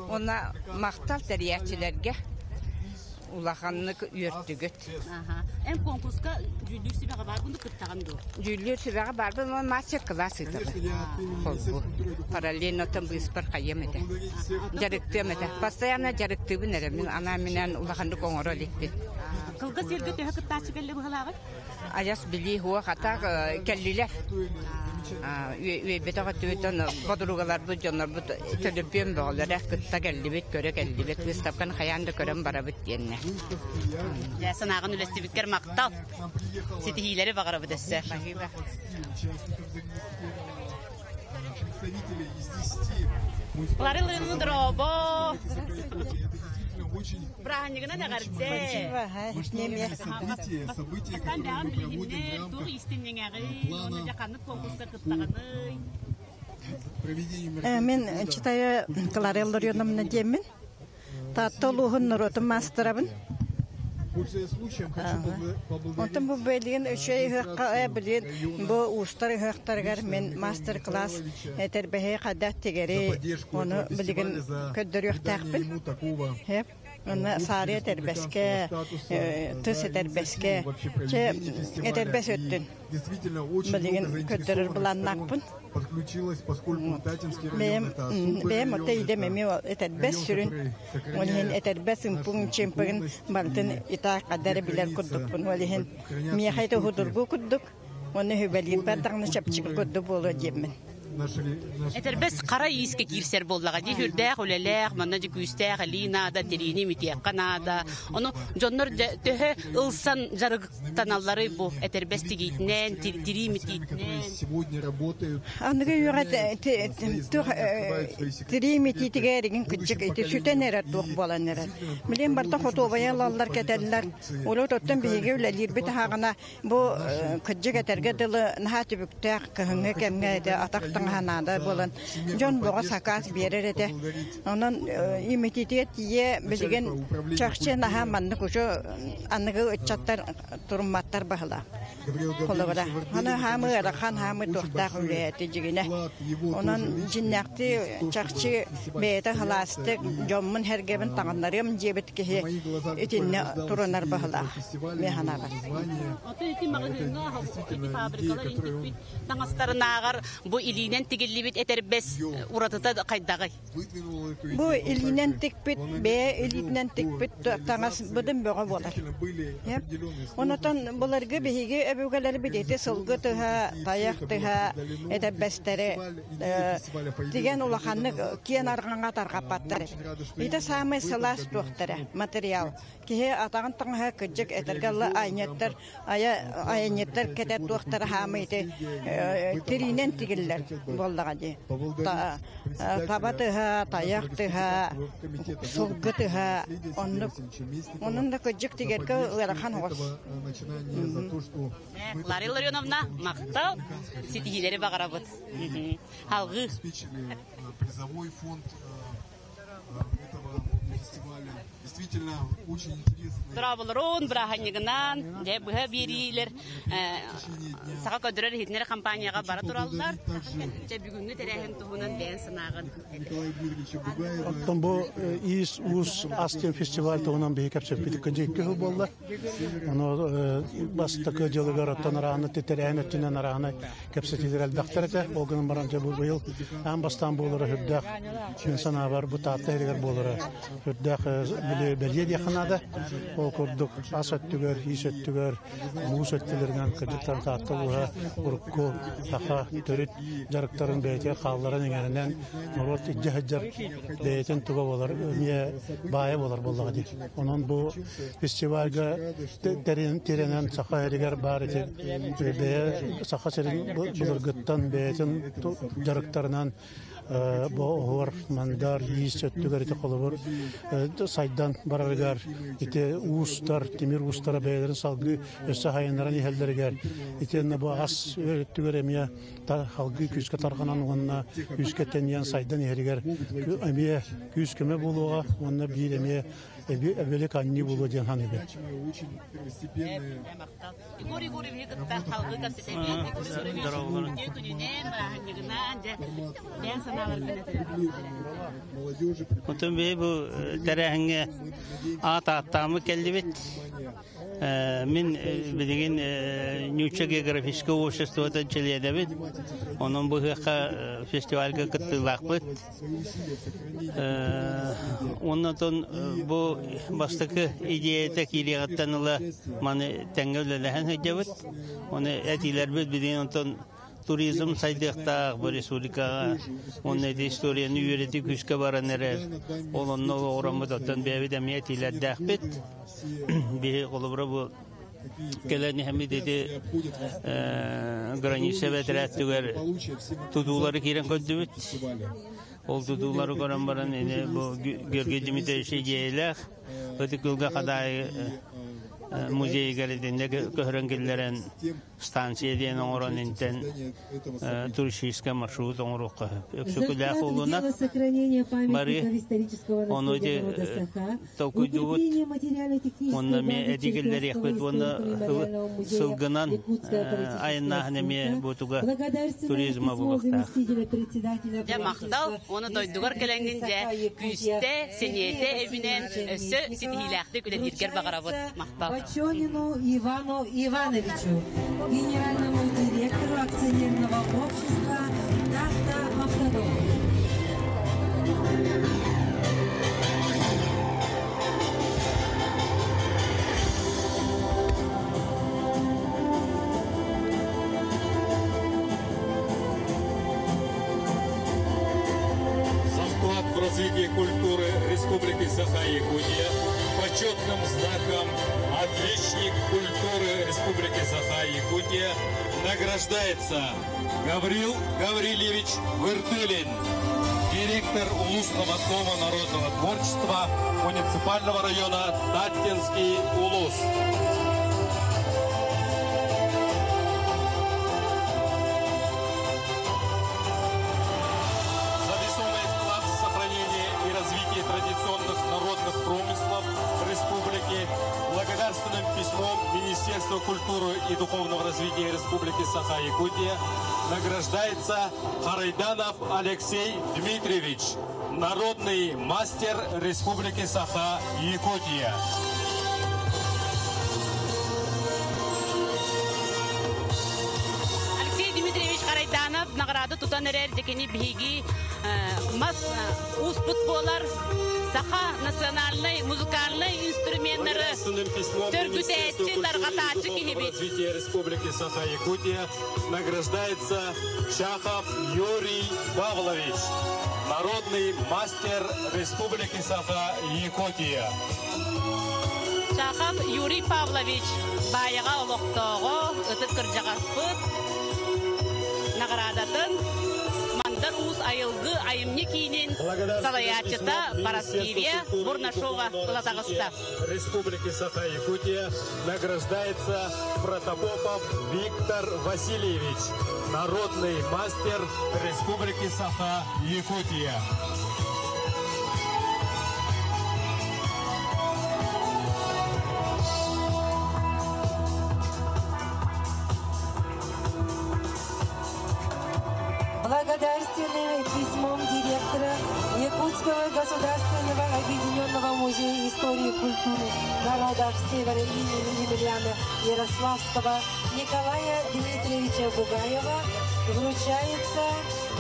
Уонна махтал тэрийээччилэргэ улаханнык үөртүгүт. Эн конкурска дьүүллүүр сүбэҕэ бааргын кыттаҕын дуо? Дьүүллүүр сүбэҕэ баарбын уонна мастер-класс ыытабын. Холбуу. Параллельно оттон быыспар хайыам этэ. Дьарыктыам этэ. Постоянно дьарыктыыбын эрэ. Мин анаан-минээн улаханнык оҥоро иликпин. Кылгас сиргэ төһө кыттааччы кэллэ быһалааҕый? Адьас билии суох, атаак кэллилэр. Үөйбэтэх өттүбүттэн подругаларбыт, дьоннорбут төлөпүөн бөҕөлөрө кытта кэллибит, көрө кэллибит. Выставканы хайаан да көрөн барабыт диэннэ. Дьэ, санааҕын үлэстибиккэр махтал. Ситиһиилэри баҕарабыт өссө. Ларылыыны дорообо! Бырааһынньыгынан эҕэрдэ! Бастаан бэҕэн билиһиннэр, туох иистэнньэҥэҕий, уонна дьэ ханнык конкурска кыттаҕыный? Мин читаю Клара Илларионовна диэммин. Таатта улууһун норуотун маастарабын. Онтон бу билигин үчүгэй ыһыахха билигин бу уустар ыһыахтарыгар мин мастер-класс этэрбэһи хайдах тигэри ону билигин көрдөрүөхтээхпин. Онно саарыйа этэрбэскэ, тыс этэрбэскэ, чэ этэрбэс өттүн билигин көрдөрөр былааннаахпын. Бэйэм бэйэм оттон идэм эмиэ этэрбэс сүрүн. Ол иһин этэрбэс ымпыгын-чымпыгын барытын итаах хадары билэр курдукпун. Ол иһин миэхэ ити уһудургу курдук, уонна үһүбэлиирбэр даҕаны чэпчэки курдук буолуо диэммин. Этэрбэс хара иискэ киирсэр буоллаҕа дии сүрдээх үлэлээх, манна дьэ күүстээх илии наада, тириини имитиэххэ наада. Ону дьоннор төһө ылсан дьарыктаналларый бу этэрбэс тигиитинэн, тирии имитиитинэн? Аныгы үйэҕэ туох тирии имитиитигэр игин кырдьык ити сүтэн эрэр туох буолан эрэр. Билигин барыта хотуобайа ылаллар, кэтэллэр. Урут оттон биһиги үлэлиирбит аһаҕына Бу кырдьык этэргэ дылы наһаа түбүктээх кыһыҥҥы кэмҥэ этэ атах таҥаһа наада буолан дьон бөҕө сакаас биэрэр этэ. Онон имитиитигэр тиийэ билигин чахчы наһаа маннык учу аныгы ыччаттар турумматтар баһылаах. Холобура, аны хаамы ыарахан хаамы туохтаах үлэ этэ дьигинэ. Онон дьиннээхтии чахчы бэйэтэ халаастык дьоммун сэргэбин таҥыннарыам диэбит киһи итиннэ турунар баһылаах. Мен санаабар. Ото ити маҕаһыыҥҥа ити фабрикалар интикпит таҥастарынааҕар бу илиинэн тириинэн тигиллибит этэрбэс уратыта хайдаҕый? Бу илиинэн тикпит, бэйэ илиитинэн тикпит таҥас быдын бөҕө буолар. Онотон былыргы биһиги өбүгэлэрбит ити сылгы тыһа, тайах тыһа этэрбэстэри тигэн улаханнык киэн арҕаҥҥа тарҕаппаттар. Ити саамай сылаас туохтара материал. Киһи атаҕын таҥаһа кырдьык этэргэ дылы айанньыттар айа айанньыттар кэтэр туохтара хаамый ити тириинэн тигиллэр буоллаҕа дии. Таба тыһа, тайах тыһа, сылгы тыһа оннук. Онон да кырдьык тигэргэ ыарахан оҕус. Лария Ларионовна, махтал, ситиһиилэри баҕарабыт. Алгыы. Призовой фонд этого фестиваля действительно очень интересный. Дорооболорун, бырааһынньыгынан, дьэ быһа биэриилэр саха көдөрөр иһитинэр компанияҕа бара тураллар. Дьэ бүгүҥҥү тэрээһин туһунан бэйэн санааҕын. Оттон бу Иис Уус ас диэн фестиваль туһунан биһи кэпсэппит икки сыл буолла. Ону бастакы дьылыгар оттон арааны тэрээһин өттүнэн арааны кэпсэтиилэр элбэхтэр этэ. Ол гынан баран дьэ бу быйыл аан бастаан буолара сүрдээх мин санаабар бу Таатта иһигэр буолара сүрдээх били бэлиэ диэххэ наада. Ол курдук ас өттүгэр, иис өттүгэр, муус өттүлэринэн кырдьыктан Таатта улууһа урукку саха төрүт дьарыктарын бэйэтигэр хаалларан иҥэринэн норуот илдьэ сылдьар бэйэтин туга буолар эмиэ баайа буолар буоллаҕа дии. Онон бу фестивальга тирэнэн саха сиригэр баар ити бэйэ саха сирин былыргыттан бэйэтин дьарыктарынан бу оһуор мандар иис өттүгэр ити холобур сайдан барарыгар ити уустар тимир уустара бэйэлэрин салгыы өссө хайыннаран иһэллэригэр итиэннэ бу ас өттүгэр эмиэ салгыы күүскэ тарҕанан уонна күүскэ тэнийэн сайдан иһэригэр эмиэ күүс-көмө буолуоҕа уонна биир эмиэ эбилик анньыы буолуо диэн саныыбын. Егор Егоровиһы кытта халгыы кэпсэтэбит. Егор Егорович үтүө күнүнэн, бырааһынньыгынан, дьэ, бэйэн санааларгын этэрин. Отон биһи бу тэрээһиҥҥэ аат ааттааммыт кэллибит. Мин билигин Ньуучча географическай обществотын чилиэнэбин. Онон бу ыһыахха фестивальга кыттыылаахпыт. Оннотон бу бастакы идеята киириэҕиттэн ыла маны тэҥҥэ үлэлэһэн сылдьабыт. Оны этиилэрбит билигин онтон туризм сайдыахтаах бу республикаҕа уонна ити историяны үөрэтии күүскэ баран эрэр. Ол онно олоҕураммыт оттон бэйэбит эмиэ этиилэрдээхпит. Биһи холобура бу кэлэн иһэммит ити граница бэтэрээттигэр тутуулары киирэн көрдүбүт. Ол тутуулары көрөн баран ини бу Георгий Дмитриевич идиэйэлээх Ытык Күөлгэ Хадаайы музейыгар итиннэ көһөрөн киллэрэн станция диэн оҥорон интэн туристическай маршрут оҥоруохха сөп. Өксөкүлээх улуна бары ону ити толкуйдуубут уонна эмиэ этигиллэриэхпит уонна сылгынан айаннааһын эмиэ бутуга туризма буолуохтаах. Дьэ махтал уонна дойдугар кэлэҥҥин дьэ күүстэ, сэниэтэ эбинэн өссө ситиһиилээхтик үлэлииргэр баҕарабыт. Махтал. Бочонину Ивану Ивановичу, генеральному директору акционерного общества «Таатта Автодом». За вклад в развитие культуры Республики Саха-Якутия почетным знаком «Отличник культуры Республики Саха-Якутия» награждается Гаврил Гаврильевич Выртылин, директор Улусного дома народного творчества муниципального района Таттинский Улус. За весомый вклад в сохранение и развитие традиционных народных промыслов республики благодарственным письмом Министерства культуры и духовного развития Республики Саха-Якутия награждается Харайданов Алексей Дмитриевич, народный мастер Республики Саха-Якутия. Алексей Дмитриевич Харайданов награда тутан эрэр дьэкини биһиги мас ууспут буолар саха национальнай музыкальнай инструменнары сөргүтээччи, тарҕатааччы киһибит. Развития Республики Саха-Якутия награждается Чахов Юрий Павлович, народный мастер Республики Саха-Якутия. Чахов Юрий Павлович Баайаҕа олохтооҕо, ытык кырдьаҕаспыт наҕараадатын Мандар Уус айылгы айымньы киинин салайааччыта Параскевия Бурнашова ыла таҕыста. Республики Саха-Якутия награждается Протопопов Виктор Васильевич, народный мастер Республики Саха-Якутия. Благодарственным письмом директора Якутского государственного объединенного музея истории и культуры народов Севера имени Емельяна Ярославского Николая Дмитриевича Бугаева вручается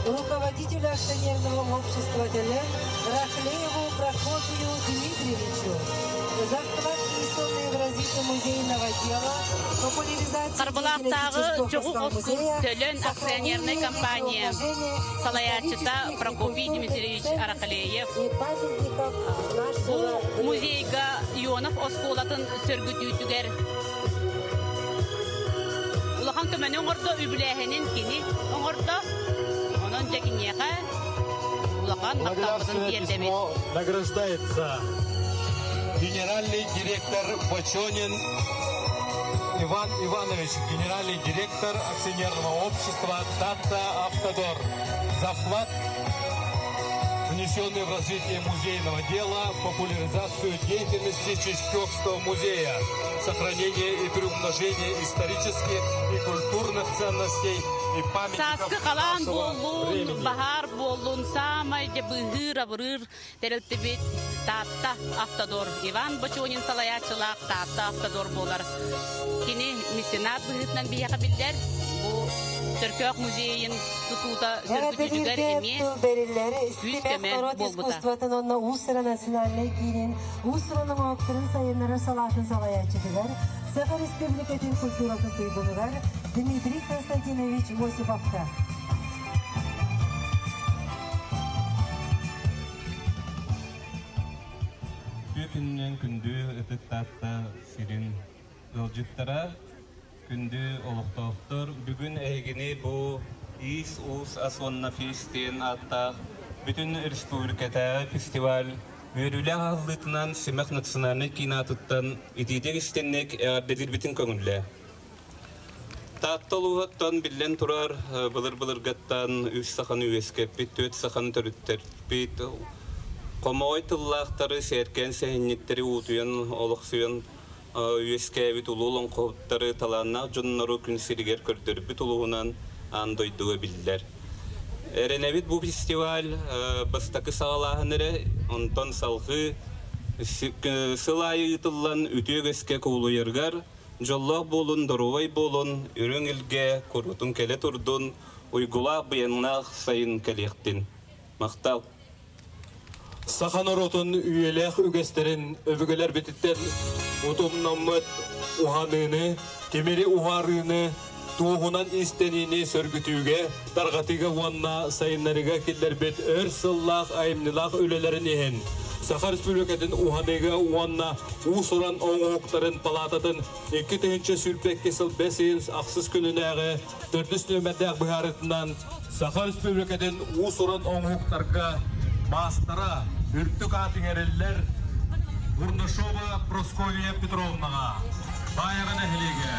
руководителю акционерного общества «Телен» Рахлееву Прокопию Дмитриевичу за вклад, внесенный в развитие музейного дела, популяризацию Харбалаахтааҕы Чоҕу Оскур Төлөн акционернай компания салайааччыта Прокопий Дмитриевич Арахалеев бу музейга Ионов оскуолатын сөргүтүүтүгэр улахан көмөнү оҥордо, үбүлээһинин кини оҥордо. Онон дьэ киниэхэ улахан махталбытын Благодарственное тиэрдэбит. письмо награждается генеральный директор Бочонин Иван Иванович, генеральный директор акционерного общества «Татта Автодор» за вклад, внесенный в развитие музейного дела, популяризацию деятельности Чечкевского музея, сохранение и приумножение исторических и культурных ценностей и памятников Сааскы халаан нашего буоллун, времени. баһаар буоллун, саамай дьэ быыһыыр-абырыыр тэрилтибит Таатта Автодор. Иван Бочонин салайааччылаах Таатта Автодор буолар. Кини меценат быһыытынан биһиэхэ биллэр. Бу Чөркөөх музейын тутуута сөргүтүүтүгэр эмиэ күүс-көмө буолбута. искусствотын онно Уус-Ура национальнай киинин Уус-Уран оҥоһуктарын сайыннарар салаатын салайааччытыгар, Саха Республикатын культуратын туйгунугар Дмитрий Константинович Осиповка. Үтүө күнүнэн күндү ытык Таатта сирин ыалдьыттара, күндү олохтоохтор, бүгүн эһигини бу Иис Уус Ас уонна Фест диэн ааттаах бүтүн республикатааҕы фестиваль үөрүүлээх аһыллыытынан Симэх национальнай киин аатыттан итиитик истинник эҕэрдэлиирбитин көҥүллээ. Таатта улууһуттан биллэн турар былыр-былыргаттан үс саханы үөскэппит, түөрт саханы төрүттэрбит, хомоҕой тыллаахтары, сээркээн сэһэнньиттэри уутуйан, олохсуйан үөскээбит улуу олоҥхоһуттары, талааннаах дьоннору күн сиригэр көрдөрбүт улууһунан аан дойдуга биллэр. Эрэнэбит бу фестиваль бастакы саҕалааһын эрэ, онтон салҕыы сыл аайы ыытыллан үтүө үгэскэ кубулуйарыгар дьоллоох буолун, доруобай буолун, үрүҥ илгэ куруутун кэлэ турдун, уйгулаах быйаҥнаах сайын кэлиэхтин. Махтал! Саха норуотун үйэлээх үгэстэрин өбүгэлэрбититтэн утумнаммыт уһаныыны, тимири уһаарыыны, туоһунан истэниини сөргүтүүгэ, тарҕатыыга уонна сайыннарыыга киллэрбит өр сыллаах айымньылаах үлэлэрин иһин Саха Республикатын уһаныыга уонна уус-уран оҥоһуктарын палаататын 2022 сыл бэс ыйын ахсыс күнүнээҕи төрдүс нүөмэрдээх быһаарыытынан Саха Республикатын уус-уран оҥоһуктарга маастара үрдүк аат иҥэриллэр Бурнашова Прасковья Петровнаҕа, Баайаҕа нэһилиэгэ.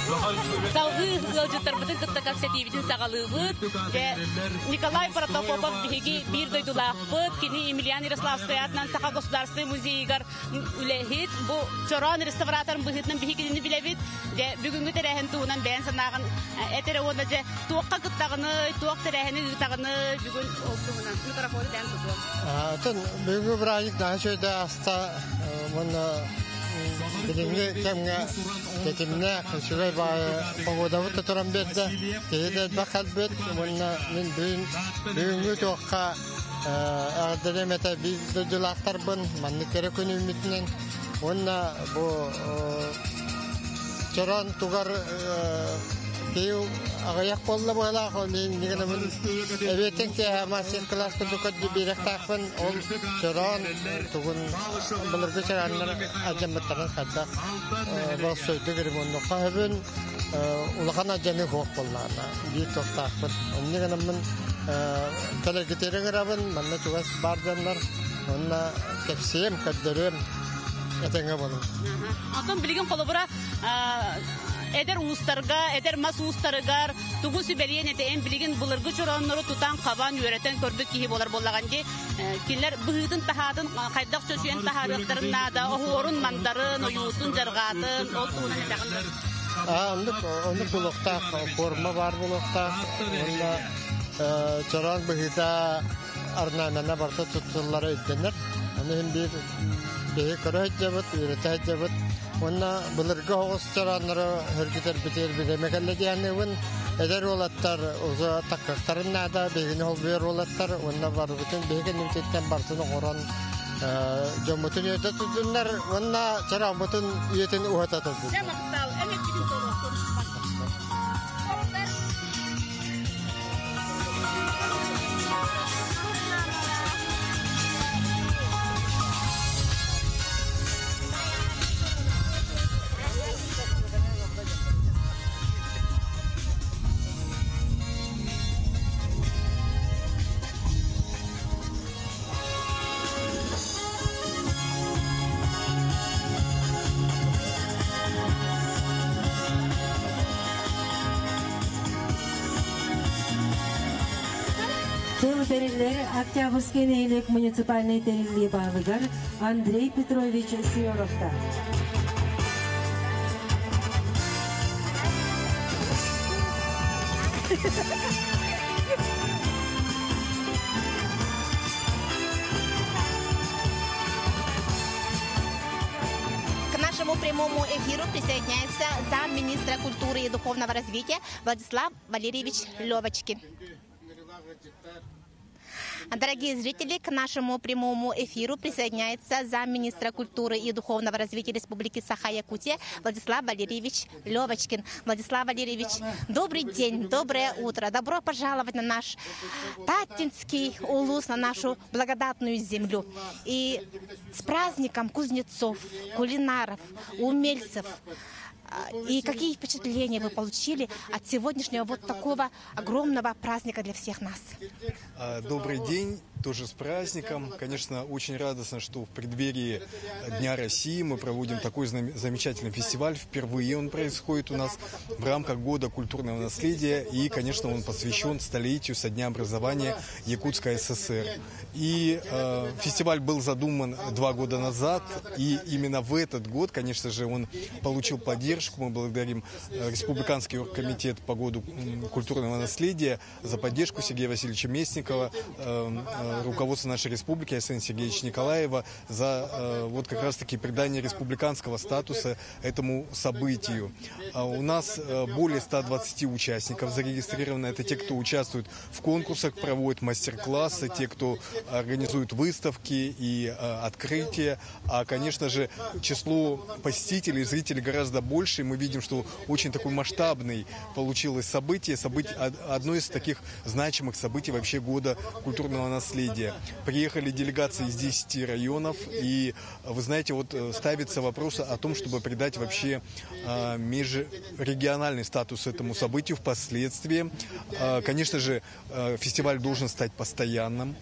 Салгыы ыалдьыттарбытын кытта кэпсэтиибитин саҕалыыбыт. Дьэ, Николай Протопопов биһиги биир дойдулаахпыт. Кини Емельян Ярославскай аатынан Саха государственнай музейыгар үлэһит. Бу чороон реставраторын быһыытынан биһиги кинини билэбит. Дьэ, бүгүҥҥү тэрээһин туһунан бэйэн санааҕын этэрэ уонна дьэ, туохха кыттаҕыный, туох тэрээһини ыытаҕыный бүгүн ол туһунан микрофону бэйэн тутуом. Атын бүгүҥҥү бырааһынньык наһаа үчүгэй ааста уонна билиҥҥи кэмҥэ тэтимнээх үчүгэй баайы погодабыт да туран биэрдэ, киһи да элбэх кэлбит уонна мин бүгүн бүгүҥҥү туохха эҕэрдэлиэм этэ биир дойдулаахтарбын маннык кэрэ күн үүммүтүнэн уонна бу чороон тугар киһи аҕыйах буолла быһалаах ол иннигинэбин эбиэтин киэһэ мастер-класс курдук биэриэхтаахпын ол чороон тугун былыргы чарааннар алдьаммыттарын хайдах болсойдук ремоннуохха сөбүн улахан алдьаныы суох буоллаҕына биир туохтаахпын инньэ гынаммын кэлэргитиэрин ыҥырабын манна чугас баар дьоннор уонна кэпсиэм көрдөрүөм этэҥҥэ буолуҥ. Онтон билигин холобура эдэр уустарга, эдэр мас уустарыгар тугу сүбэлиэн этэ эн билигин былыргы чорооннору тутан-хабан үөрэтэн көрбүт киһи буолар буоллаҕын дии. Кинилэр быһыытын-таһаатын хайдах чочуйан таһаарыахтарын наада, оһуорун, мандарын, ойуутун, дьарҕаатын, ол туһунан этэҕин да? Оннук, оннук буолуохтаах, форма баар буолуохтаах уонна чороон быһыыта орнамена барыта туттуллара ирдэнэр. Аны иһин биир биһи көрө сылдьабыт, үөрэтэ сылдьабыт. Уонна былыргы оҕус чорооннору сөргүтэрбитигэр бириэмэ кэллэ диэхнибин. Эдэр уолаттар уже таккахтарын наада, биһигини холбуйар уолаттар уонна барыбытын биһи кэннибититтэн барытын оҥорон дьоммутун үөрдэ турдуннар уонна чорооммутун үйэтин уһата турдуннар. Дьэ, махтал, эн эппитин толуохпун. Тыл тэриллэр Октябрьский нэһилиэк муниципальнай тэриллии баһылыгар Андрей Петрович Семеновка. К нашему прямому эфиру присоединяется замминистра культуры и духовного развития Владислав Валерьевич Левочкин. Дорогие зрители, к нашему прямому эфиру присоединяется замминистра культуры и духовного развития Республики Саха-Якутия Владислав Валерьевич Левочкин. Владислав Валерьевич, добрый день, доброе утро. Добро пожаловать на наш Таттинский улус, на нашу благодатную землю. И с праздником кузнецов, кулинаров, умельцев. И какие впечатления вы получили от сегодняшнего вот такого огромного праздника для всех нас? Добрый день, тоже с праздником. Конечно, очень радостно, что в преддверии Дня России мы проводим такой замечательный фестиваль. Впервые он происходит у нас в рамках Года культурного наследия. И, конечно, он посвящен столетию со дня образования Якутской ССР. И фестиваль был задуман 2 года назад. И именно в этот год, конечно же, он получил поддержку. Мы благодарим Республиканский оргкомитет по году культурного наследия за поддержку Сергея Васильевича Местникова, руководство нашей республики Айсена Сергеевича Николаева за вот как раз-таки придание республиканского статуса этому событию. У нас более 120 участников зарегистрировано. Это те, кто участвует в конкурсах, проводит мастер-классы, те, кто организует выставки и открытия. А, конечно же, число посетителей, зрителей гораздо больше. Мы видим, что очень такой масштабный получилось событие, одно из таких значимых событий вообще года культурного наследия. Приехали делегации из 10 районов, и, вы знаете, вот ставится вопрос о том, чтобы придать вообще межрегиональный статус этому событию впоследствии. Конечно же, фестиваль должен стать постоянным.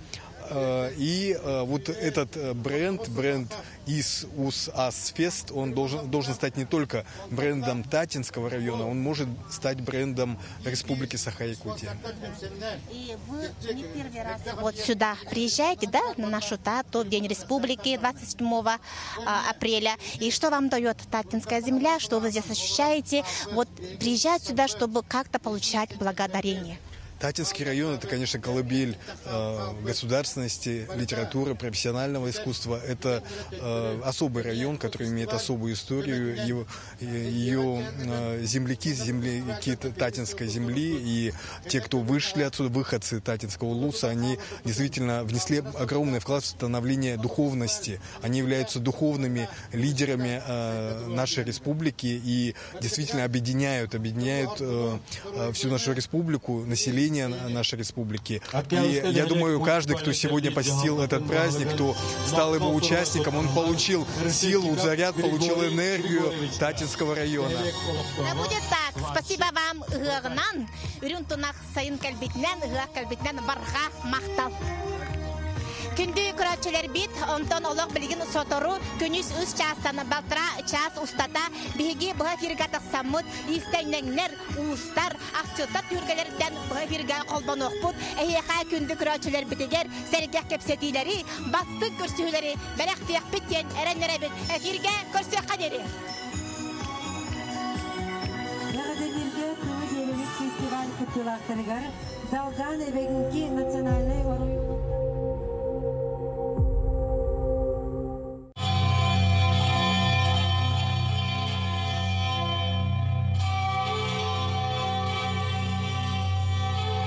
И вот этот бренд, бренд Иис Уус Ас Фест, он должен стать не только брендом Таттинского района, он может стать брендом Республики Саха-Якутия. И вы не первый раз вот сюда приезжаете, да, на нашу Татту, в День Республики 27 апреля. И что вам дает Таттинская земля, что вы здесь ощущаете? Вот приезжать сюда, чтобы как-то получать благодарение. Таттинский район – это, конечно, колыбель государственности, литературы, профессионального искусства. Это особый район, который имеет особую историю. Ее земляки, земляки Таттинской земли и те, кто вышли отсюда, выходцы Таттинского улуса, они действительно внесли огромный вклад в становление духовности. Они являются духовными лидерами нашей республики и действительно объединяют всю нашу республику, население нашей республики. И я думаю, каждый, кто сегодня посетил этот праздник, кто стал его участником, он получил силу, заряд, получил энергию Таттинского района. Да будет так. Спасибо вам, ыһыаҕынан. Үрүҥ тунах сайын кэлбитинэн, ыһыах кэлбитинэн барҕа махтал. Күндү көрөөччүлэрбит, онтон олох билигин сотору күнүс 3 чаастан балтараа чаас устата биһиги быһа эфиргэ тахсаммыт иистэнньэҥнэр, уустар, асчыттар түһүлгэлэриттэн быһа эфиргэ холбонуохпут. Эһиэхэ күндү көрөөччүлэрбитигэр сэргэх кэпсэтиилэри, бастыҥ көрсүһүүлэри бэлэхтиэхпит диэн эрэннэрэбит. Эфиргэ көрсүөххэ диэри. Эҕэрдэлииргэ тылы биэрэбит фестиваль кыттыылаахтарыгар Далган эбэҥки национальнай